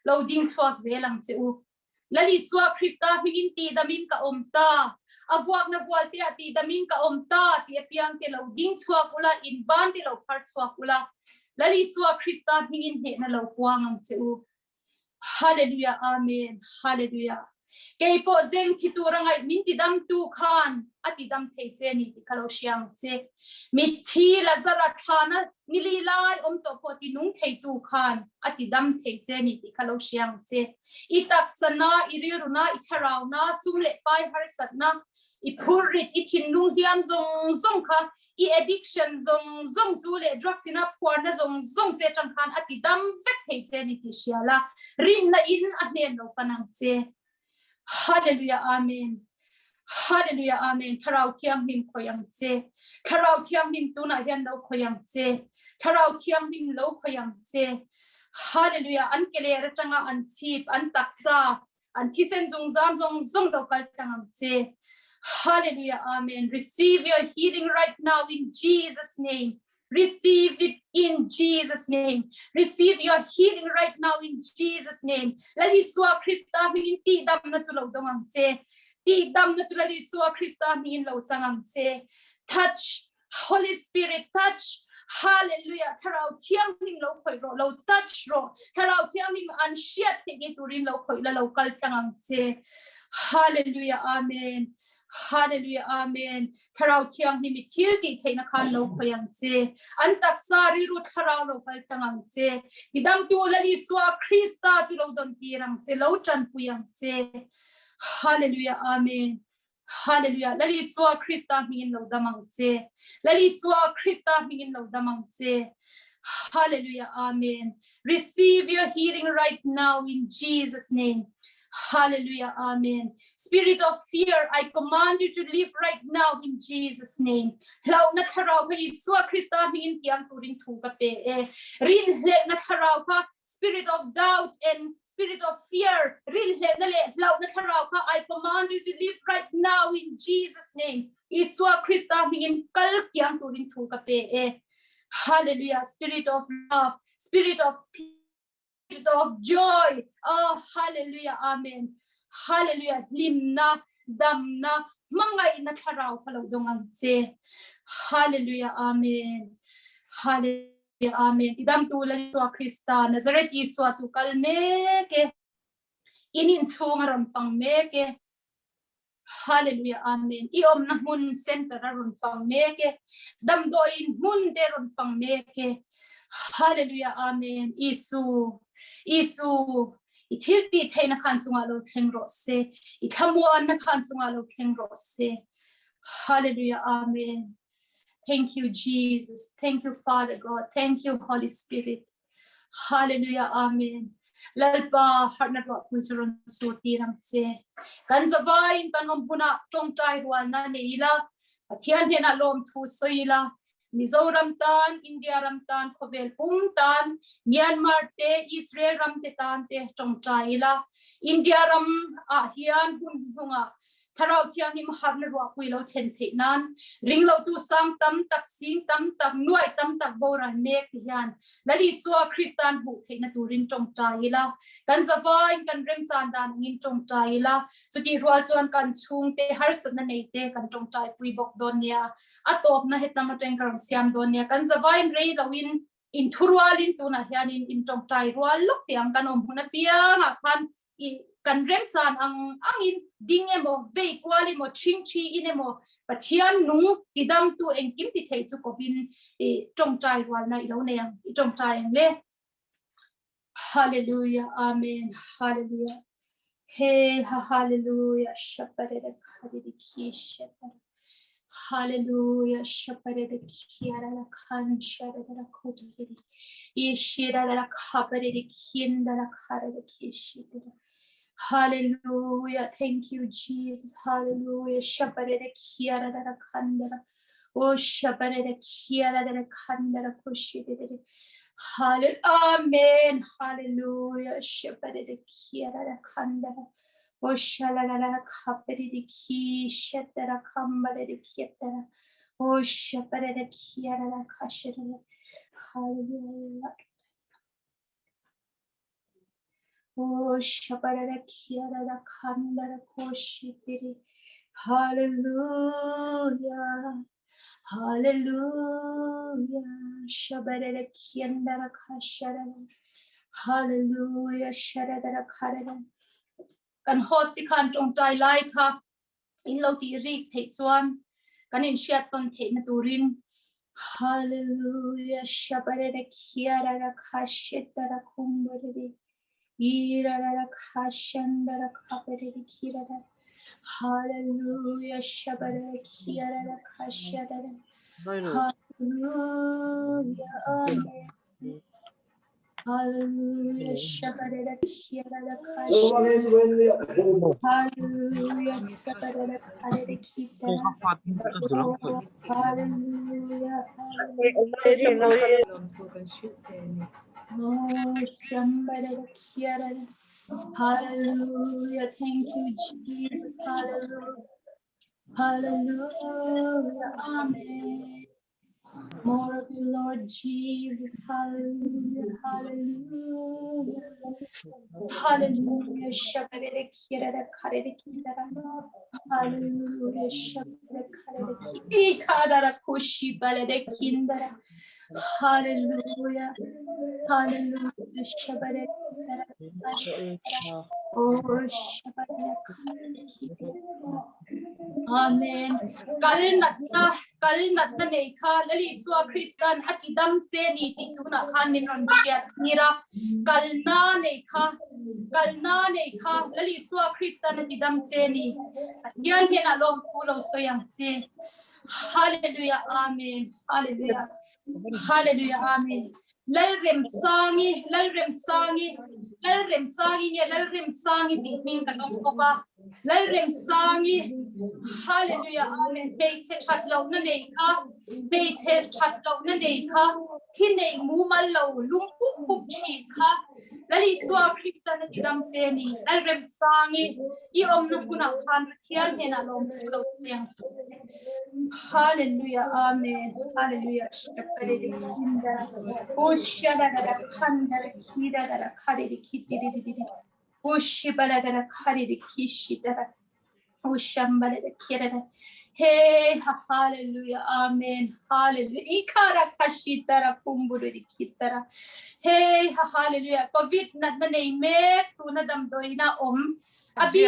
Lo ding chhuak zel ang che u. Lal Isua Krista hmingin tihdamin ka awm ta. A vuakna vualteah tihdamin ka awm ta tih apiang te lo ding chhuak ula, in ban te lo phar chhuak ula. Lal Isua Krista hmingin hnehna lo puang ang che u. Hallelujah Amen. Hallelujah. Kei pawh zeng thi tur a ngaih min tidamtu khan a tidam thei che ni tih kha lo hria ang che. Mitthi Lazara thlana nili lai awm tawh pawh tinung theitu khan a tidam thei che ni tih kha lo hria ang che. I taksa na, i rilru na, i thlarau na, sum leh pai harsatna, i phurrit, i thinlung hliam zawng zawng kha, i addiction zawng zawng, zu leh drugs ina phuarna zawng zawng che atang khan a ti dam vek thei che a ni tih hria la, rinna in a hnen lo pan ang che. Hallelujah Amen. Hallelujah Amen. Thlarau Thianghlim khawih ang che. Thlarau Thianghlim tunah hian lo khawih ang che. Thlarau Thianghlim lo khawih ang che. Hallelujah. An ke ler atanga an chhip, an taksa, An thisen zungzam zawng zawng lo kal tlang ang che. Hallelujah. Amen. Receive your healing right now in Jesus name. Receive it in Jesus name. Receive your healing right now in Jesus name. Lal Isua Krista hmingin ti dam na chu lo dong ang che. Ti dam na chu Lal Isua Krista hmingin lo chang ang che. Touch Holy Spirit touch Hallelujah Thlarau Thianghlim lo khawih rawh lo touch rawh Thlarau Thianghlim an hriat theih ngei turin lo khawih la lo kal tlang ang che Hallelujah Amen Hallelujah Amen Thlarau Thianghlim i thil tih theihna khan lo khawih ang che an taksa rilru thlarau lo kal tlang ang che tidamtu Lal Isua Krista chu lo dawn tir ang che lo tanpui ang che Hallelujah Amen Hallelujah. Lal Isua Krista hmingin lo dam ang che. Lal Isua Krista hmingin lo dam ang che. Hallelujah. Amen. Receive your healing right now in Jesus name. Hallelujah. Amen. Spirit of fear, I command you to leave right now in Jesus name. Hlau na thlarau kha Isua Krista hmingin tiang turin thu ka pe e. Rin hleh na thlarau kha spirit of doubt and spirit of fear rinhlelhna leh hlauhna thlarau kha I command you to leave right now in Jesus name. Isua Krista hmingin kal kiang turin thu ka pe e. Hallelujah. Spirit of love, spirit of peace. of joy. Oh, hallelujah, amen. Hallelujah, hlimna, damna, hmangaihna thlarau kha lo dawng ang che. Hallelujah, amen. Hallelujah, amen. Tidamtu Lal Isua Krista, Nazareth Isua chu kal mek e. In inchhung a rawn fang mek e. Hallelujah Amen. I awmna hmun center a rawn fang mek e. Damdawiin hmun te rawn fang mek e. Hallelujah Amen. Isu Isu i thil tih theihna khan chungah lo thleng rawh se. I thlamuanna khan chungah lo thleng rawh se. Hallelujah Amen. Thank you Jesus. Thank you Father God. Thank you Holy Spirit. Hallelujah Amen. Lalpa harhna ruahpui chu rawn sur tir ang che. Kan zavaiin kan awm hunah tawngtai rualna nei ila, Pathian hnenah lawmthu sawi ila, Mizoram tan, India ram tan, khawvel pum tan, Myanmar te, Israel ram te tan te tawngtai ila. India ram ah hian hun hnungah Thlarau Thianghlim harhna ruahpui lo thlen theih nan ringlotu sang tam tak, sing tam tak, nuaih tam tak boral mek ti hian Lal Isua Kristan hmuh theihna turin tawngtai ila, kan zavain kan remchan dan angin tawngtai ila, chutih rual chuan kan chhungte harsatna neite kan tawngtai pui bawk dawn nia. A tawpna hetam atang ka rawn siam dawn nia. Kan zavain rei loin inthurualin tunah hianin intawngtai rual lawk teh ang kan awm hun apiangah khan i kan remchan ang angin ding emaw vei kual emaw ṭhing ṭhi in emaw Pathian nung tidamtu engkim ti thei chu kovin i tawngtai rualna i lo nei ang i tawngtai ang le. Hallelujah Amen Hallelujah He ha Hallelujah Shaparere khadidi khi shapar Hallelujah Shaparere khiara la khan sharara khudiri Ishira la khaparere khindara kharare khishidira Hallelujah thank you Jesus Hallelujah Shaparere khiara la khandara O shaparere khiara la khandara khushidire Hallelujah Amen Hallelujah Shaparere khiara la khandara O shalalala khaparere khi shatara khambarere khiatara O shaparere khiara la khashirere Hallelujah O shaparara khiara khandara khoshitiri. Hallelujah. Hallelujah. Shabarara khiandara khashara. Hallelujah. Sharadara kharara. Kan host ti khan tawngtai lai kha in lo tih rik theih chuan kan in hriat tawn theih na turin Hallelujah shabarara khiarara khashetara khumbarere irarara khashandara khaparere khirara Hallelujah shabarara khiarara khasharara Hallelujah Amen Hallelujah. Hallelujah. Hallelujah. Hallelujah. Thank you, Jesus. Hallelujah. Hallelujah. Amen. More of you, Lord Jesus. Hallelujah. Hallelujah. Hallelujah. Hallelujah. Hallelujah. Hallelujah. Oh, Amen. Kal natna, kal natna nei kha Lal Isua Kristan a ti dam che ni tih tunah khan min rawn hriat tir a. Kalna nei kha, kalna nei kha Lal Isua Kristan a ti dam che ni. Pathian hian a lawmthu lo sawi ang che. Hallelujah. Amen. Hallelujah. Hallelujah. Amen. Lalremsangi, Lalremsangi, Lalremsangi nge Lalremsangi tih hming kan awm bawk a. Lalremsangi, Hallelujah, Amen. Hmeichhe that lohna nei kha, hmeichhe that lohna nei kha, thi nei mumal lo lung pup pup thin kha, Lal Isua Krista. Kristan a tidam che ni. Lalremsangi, i awmna hmunah khan Pathian hnenah lawmthu lo thleng. Hallelujah, Amen. Hallelujah. Hey, hallelujah, amen, hallelujah. Ikara kashitara kumburu kitara. Hey, hallelujah. Covid natna nei mek tuna damdawiina awm. Abi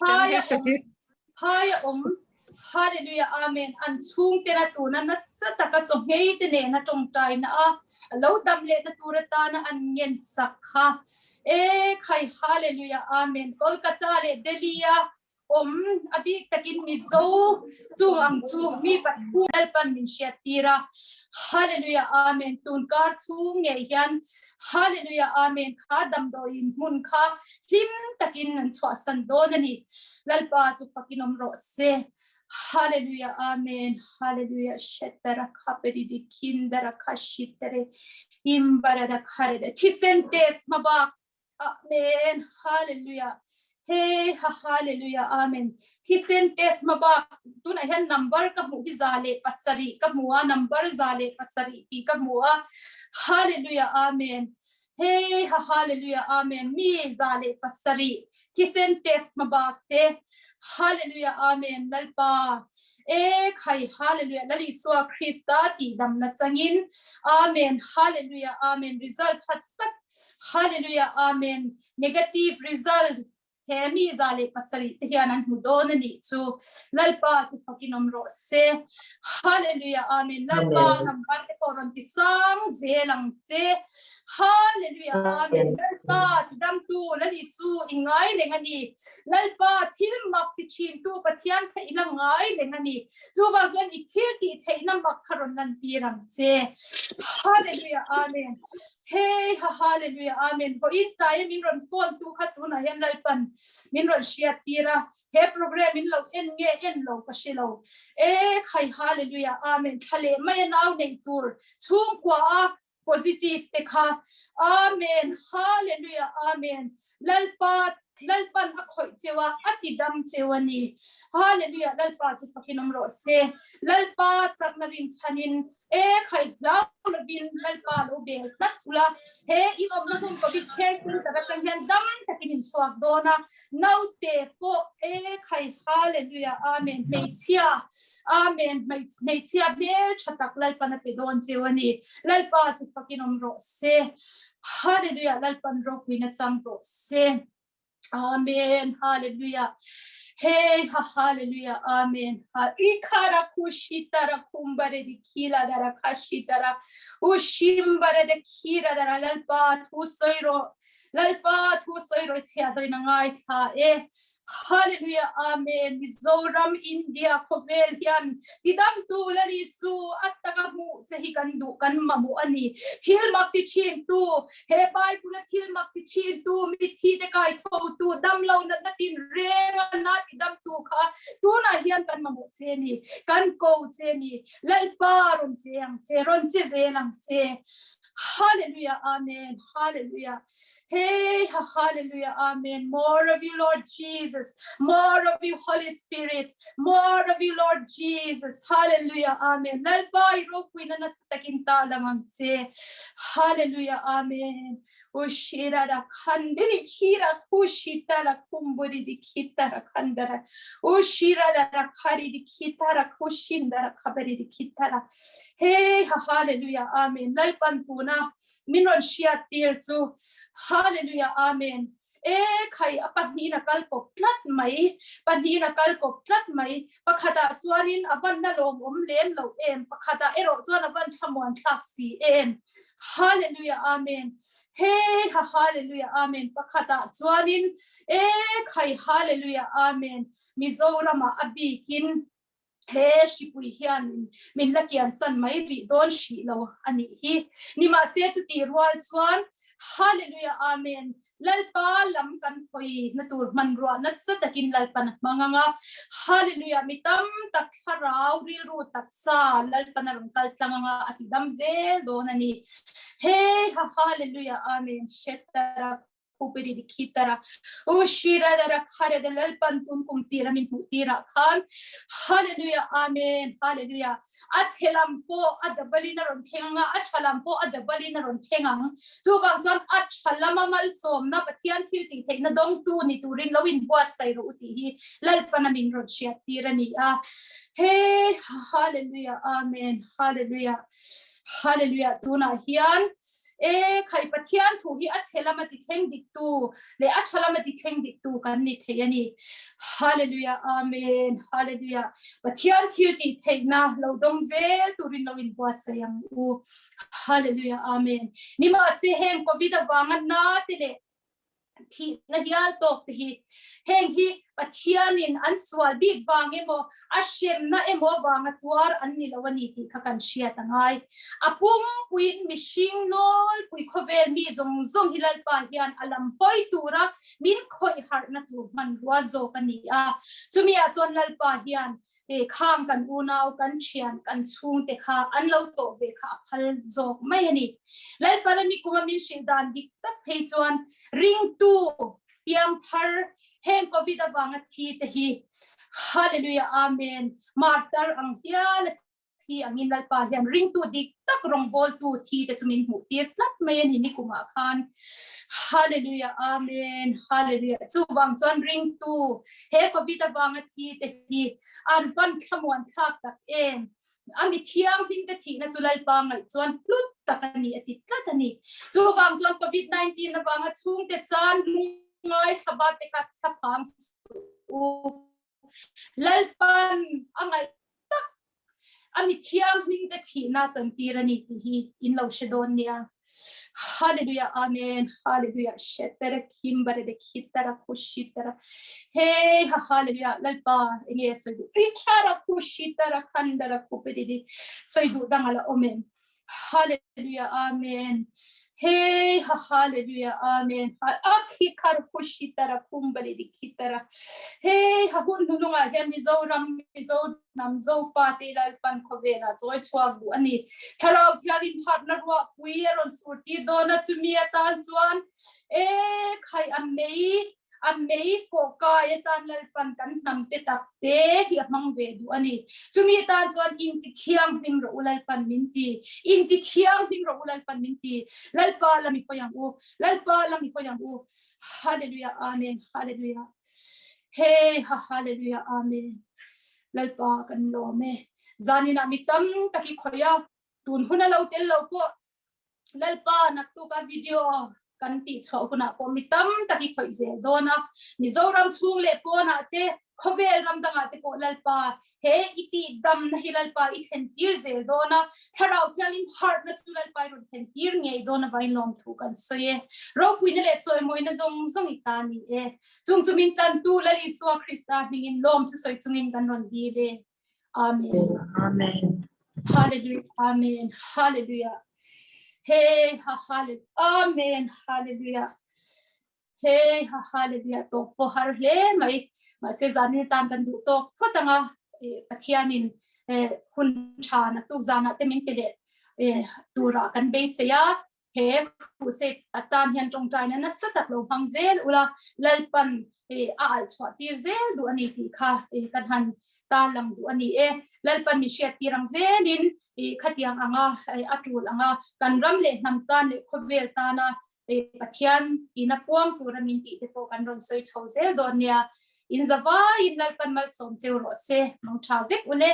phai awm phai awm Hallelujah Amen an chhung tena tuna nasa taka chaw nghei te nena tawngtai na a lo dam leh na tur atana an ngen sak kha e khai Hallelujah Amen Kolkata leh Delhi a awm a bik takin Mizo chung ang chu mi pathum Lalpan min hriat tir a Hallelujah Amen tun kar chhung ngei hian Hallelujah Amen kha damdawiin hmun kha hlim takin an chhuahsan dawn a ni. Lalpa chu fakin awm rawh se. Hallelujah Amen Hallelujah Shetara khaperi di khindara khashitere imbarada kharede thisen test mabak Amen Hallelujah Hey ha Hallelujah Amen thisen test mabak tunah hian number ka hmuh hi 107 ka hmu a number 107 tih ka hmu a Hallelujah Amen Hey ha Hallelujah Amen mi 107 thisen test hmabak te Hallelujah Amen Lalpa e khai Hallelujah Lal Isua Krista tih damna changin Amen Hallelujah Amen result tha tak Hallelujah Amen negative result He mi 107 te hian an hmu dawn a nih chu. Lalpa chu fakin awm rawh se. Hallelujah Amen. Lalpa number te pawh rawn ti sang zel ang che. Hallelujah Amen. Lalpa tidamtu Lal Isu i ngai reng a ni. Lalpa thil mak ti thintu Pathian kha i la ngai reng a ni. Chuvang chuan i thil tih theihna mak kha rawn lantir ang che. Hallelujah Amen. Hey ha hallelujah amen vawiin tlai min rawn phone tu kha tunah hian Lalpan min rawn hriat tir a he program in lo en nge en lo ka hre lo e khai hallelujah amen thla leh mai a nau nei tur chhungkua a positive te kha amen hallelujah amen Lalpa Lalpan a khawih cheu a, a ti dam cheu a ni. Hallelujah, Lalpa chu fakin awm rawh se. Lalpa chakna rinchhanin e khai hlau lovin Lalpa lo bel tlat ula. He in awmna hmun Covid Care Center atang hian dam takin in chhuak dawn a. Naute pawh e khai Hallelujah, Amen. Hmeichhia, Amen. Hmeichhia hmel tha tak Lalpan a pe dawn cheu a ni. Lalpa chu fakin awm rawh se. Hallelujah, Lalpan ropuina chang rawh se. Amen. Hallelujah. Hey, ha hallelujah. Amen. Ha ikara kushitara kumbare di kila dara kashitara ushimbare de kira dara lalpa thu soiro lalpa thu soiro chhia doi na ngai thla e. Hallelujah. Amen. Mizoram India khawvel hian Tidamtu Lal Isu a taka hmuh che hi kan duh kan mamawh a ni. Thil mak ti thintu, he Bible a thil mak ti thintu, mitthi te kai thotu, damlo natna tin reng a na tidamtu kha tunah hian kan mamawh che a ni, kan ko che a ni. Lalpa rawn che ang che, rawn che zel ang che. Hallelujah, Amen, Hallelujah. Hey, hallelujah, Amen. More of you, Lord Jesus. More of you, Holy Spirit. More of you, Lord Jesus. Hallelujah, Amen. Lalpa i ropuina nasa takin tarlang ang che. Hallelujah, Amen. Ushira da khandiri khira kushitara kumburi di khitara khandara. Ushira da khari di khitara kushindara khabari di khitara. Hey, hallelujah, Amen. Lalpan tuna min rawn hriat tir chu Hallelujah Amen e khai a pahnihin a kal kawp tlat mai pahnihin a kal kawp tlat mai pakhatah chuanin a van na lawmawm lem loh em pakhatah erawh chuan a van thlamuan thlak si em Hallelujah Amen Hey ha Hallelujah Amen pakhatah chuanin e khai Hallelujah Amen Mizoramah a bikin He hripui hian min la kiansan mai rih dawn hrih lo a nih hi. Nimahse chutih rual chuan Hallelujah Amen Lalpa lam kan hawi na tur hmanruah nasa takin Lalpan a hmang ang a. Hallelujah mi tam tak thlarau rilru taksa Lalpan a rawn kal tlang ang a, a ti dam zel dawn a ni. He ha Hallelujah Amen Hretara. Khupiri di khitara u shira dara khare de lalpan tun kum tira min hmu tira khan hallelujah amen hallelujah a chhelam po a dabalin a ron thlenga a thalam po a dabalin a ron thlengang chu wang chuan a thalama mal som na pathian thil ti theina dong tu ni turin lo in buat sai ru ti hi lalpan min ron hriat tir ani a he hallelujah amen hallelujah hallelujah tuna hian E khai Pathian thu hi a chhe lama ti thleng dik tu leh a tha lama ti thleng dik tu kan ni thei a ni. Hallelujah Amen Hallelujah Pathian thil tih theihna lo dawng zel turin lo inbuatsaih ang u. Hallelujah Amen Nimahse heng Covid avanga na te leh thihna hial tawk te hi heng hi Pathianin an sual bik vang emaw a hremna emaw vanga tuar an ni lo a ni tih kha kan hriat a ngai. A pumpuiin mihring nawlpui khawvel mi zawng zawng hi Lalpa hian a lam hawi tura min khawih harhna tur hmanrua zawk a ni a. Chumiah chuan Lalpa hian khang kan unau, kan thian, kan chhungte kha an lo tawh ve kha a phal zawk mai a ni. Lalpan a nikuma min hrilh dan dik tak phei chuan ringtu piangthar heng Covid avanga thi te hi Hallelujah Amen martar ang hial a thi angin Lalpa hian ringtu dik tak rawngbawltu thi te chu min hmuh tir tlat mai a ni nikumah khan Hallelujah Amen Hallelujah chuvang chuan ringtu he Covid avanga thi te hi an van thlamuan thlak tak em ami thianghlim te thihna chu Lalpa ngaih chuan hlut tak a ni a ti tlat a ni chuvang chuan Covid-19 avanga chhungte chan lungngai thlaba te kha thlaphang u Lalpan a ngaih tak ami thianghlim te thihna chantir a ni tih hi in lo hre dawn nia. Hallelujah, Amen, Hallelujah, Shetere khimbare de khitara khushitara. Hey, ha hallelujah, Lalpa enge soi du. Ikhara khushitara khandara khupedi soi du dangala omen. Hallelujah, Amen. Hey, ha hallelujah, Amen. Akhi khar khushitara khumbare de khitara. Hey, ha hun hununga hian Mizoram Mizo hnam Zofa te Lalpan khawvela chawi chhuak duh a ni. Thlarau Thiangin harhna ruah pui a rawn sur tir dawn a, chumi atan chuan e khai a mei a mei fawh kai atan Lalpan kan hnam te tak te hi a hmang ve duh a ni. Chumi atan chuan inti thianghlim rawh u Lalpan min ti. Inti thianghlim rawh u Lalpan min ti. Lalpa lam i hawi ang u. Lalpa lam i hawi ang u. Hallelujah Amen Hallelujah. Hey ha hallelujah amen. Lalpa kan lawm e. Zanina mi tam taki khoya tun huna lo tel lo po Lalpa naktuka video kan ti chho huna po mi tam taki khoi zel dona Mizoram chung le pona te khovel ram danga te po Lalpa he iti dam na hi Lalpa i thlen tir zel dona thlarau thialim heart na chu Lalpa i ron thlen tir ngei dona vai lom thu kan soye ropui na le choi moi na zong zong i ta ni e chung chu min tan tu Lal Isua Krista hmingin lom chu soi chungin kan ron di le amen. Amen. Hallelujah amen hallelujah. Hey ha hallelujah amen hallelujah. Hey ha hallelujah to po har hle mai. Ma se zan tan kan du to photanga pathianin hun tha na tuk zana te min pe le tura kan be se ya. He khu se atan hian tong tai na na satak lo hmang zel ula lalpan a al chhuah tir zel du ani ti kha kan han tar lang du ani e. Lalpan mi hriat tirang zelin khatiang anga atul anga kan ram le hnam tan le khovel tana pathian ina puang tura min ti te po kan ron soi chho zel don nia. In zawai in lalpan mal som cheu ro se. Mong tha vek ule.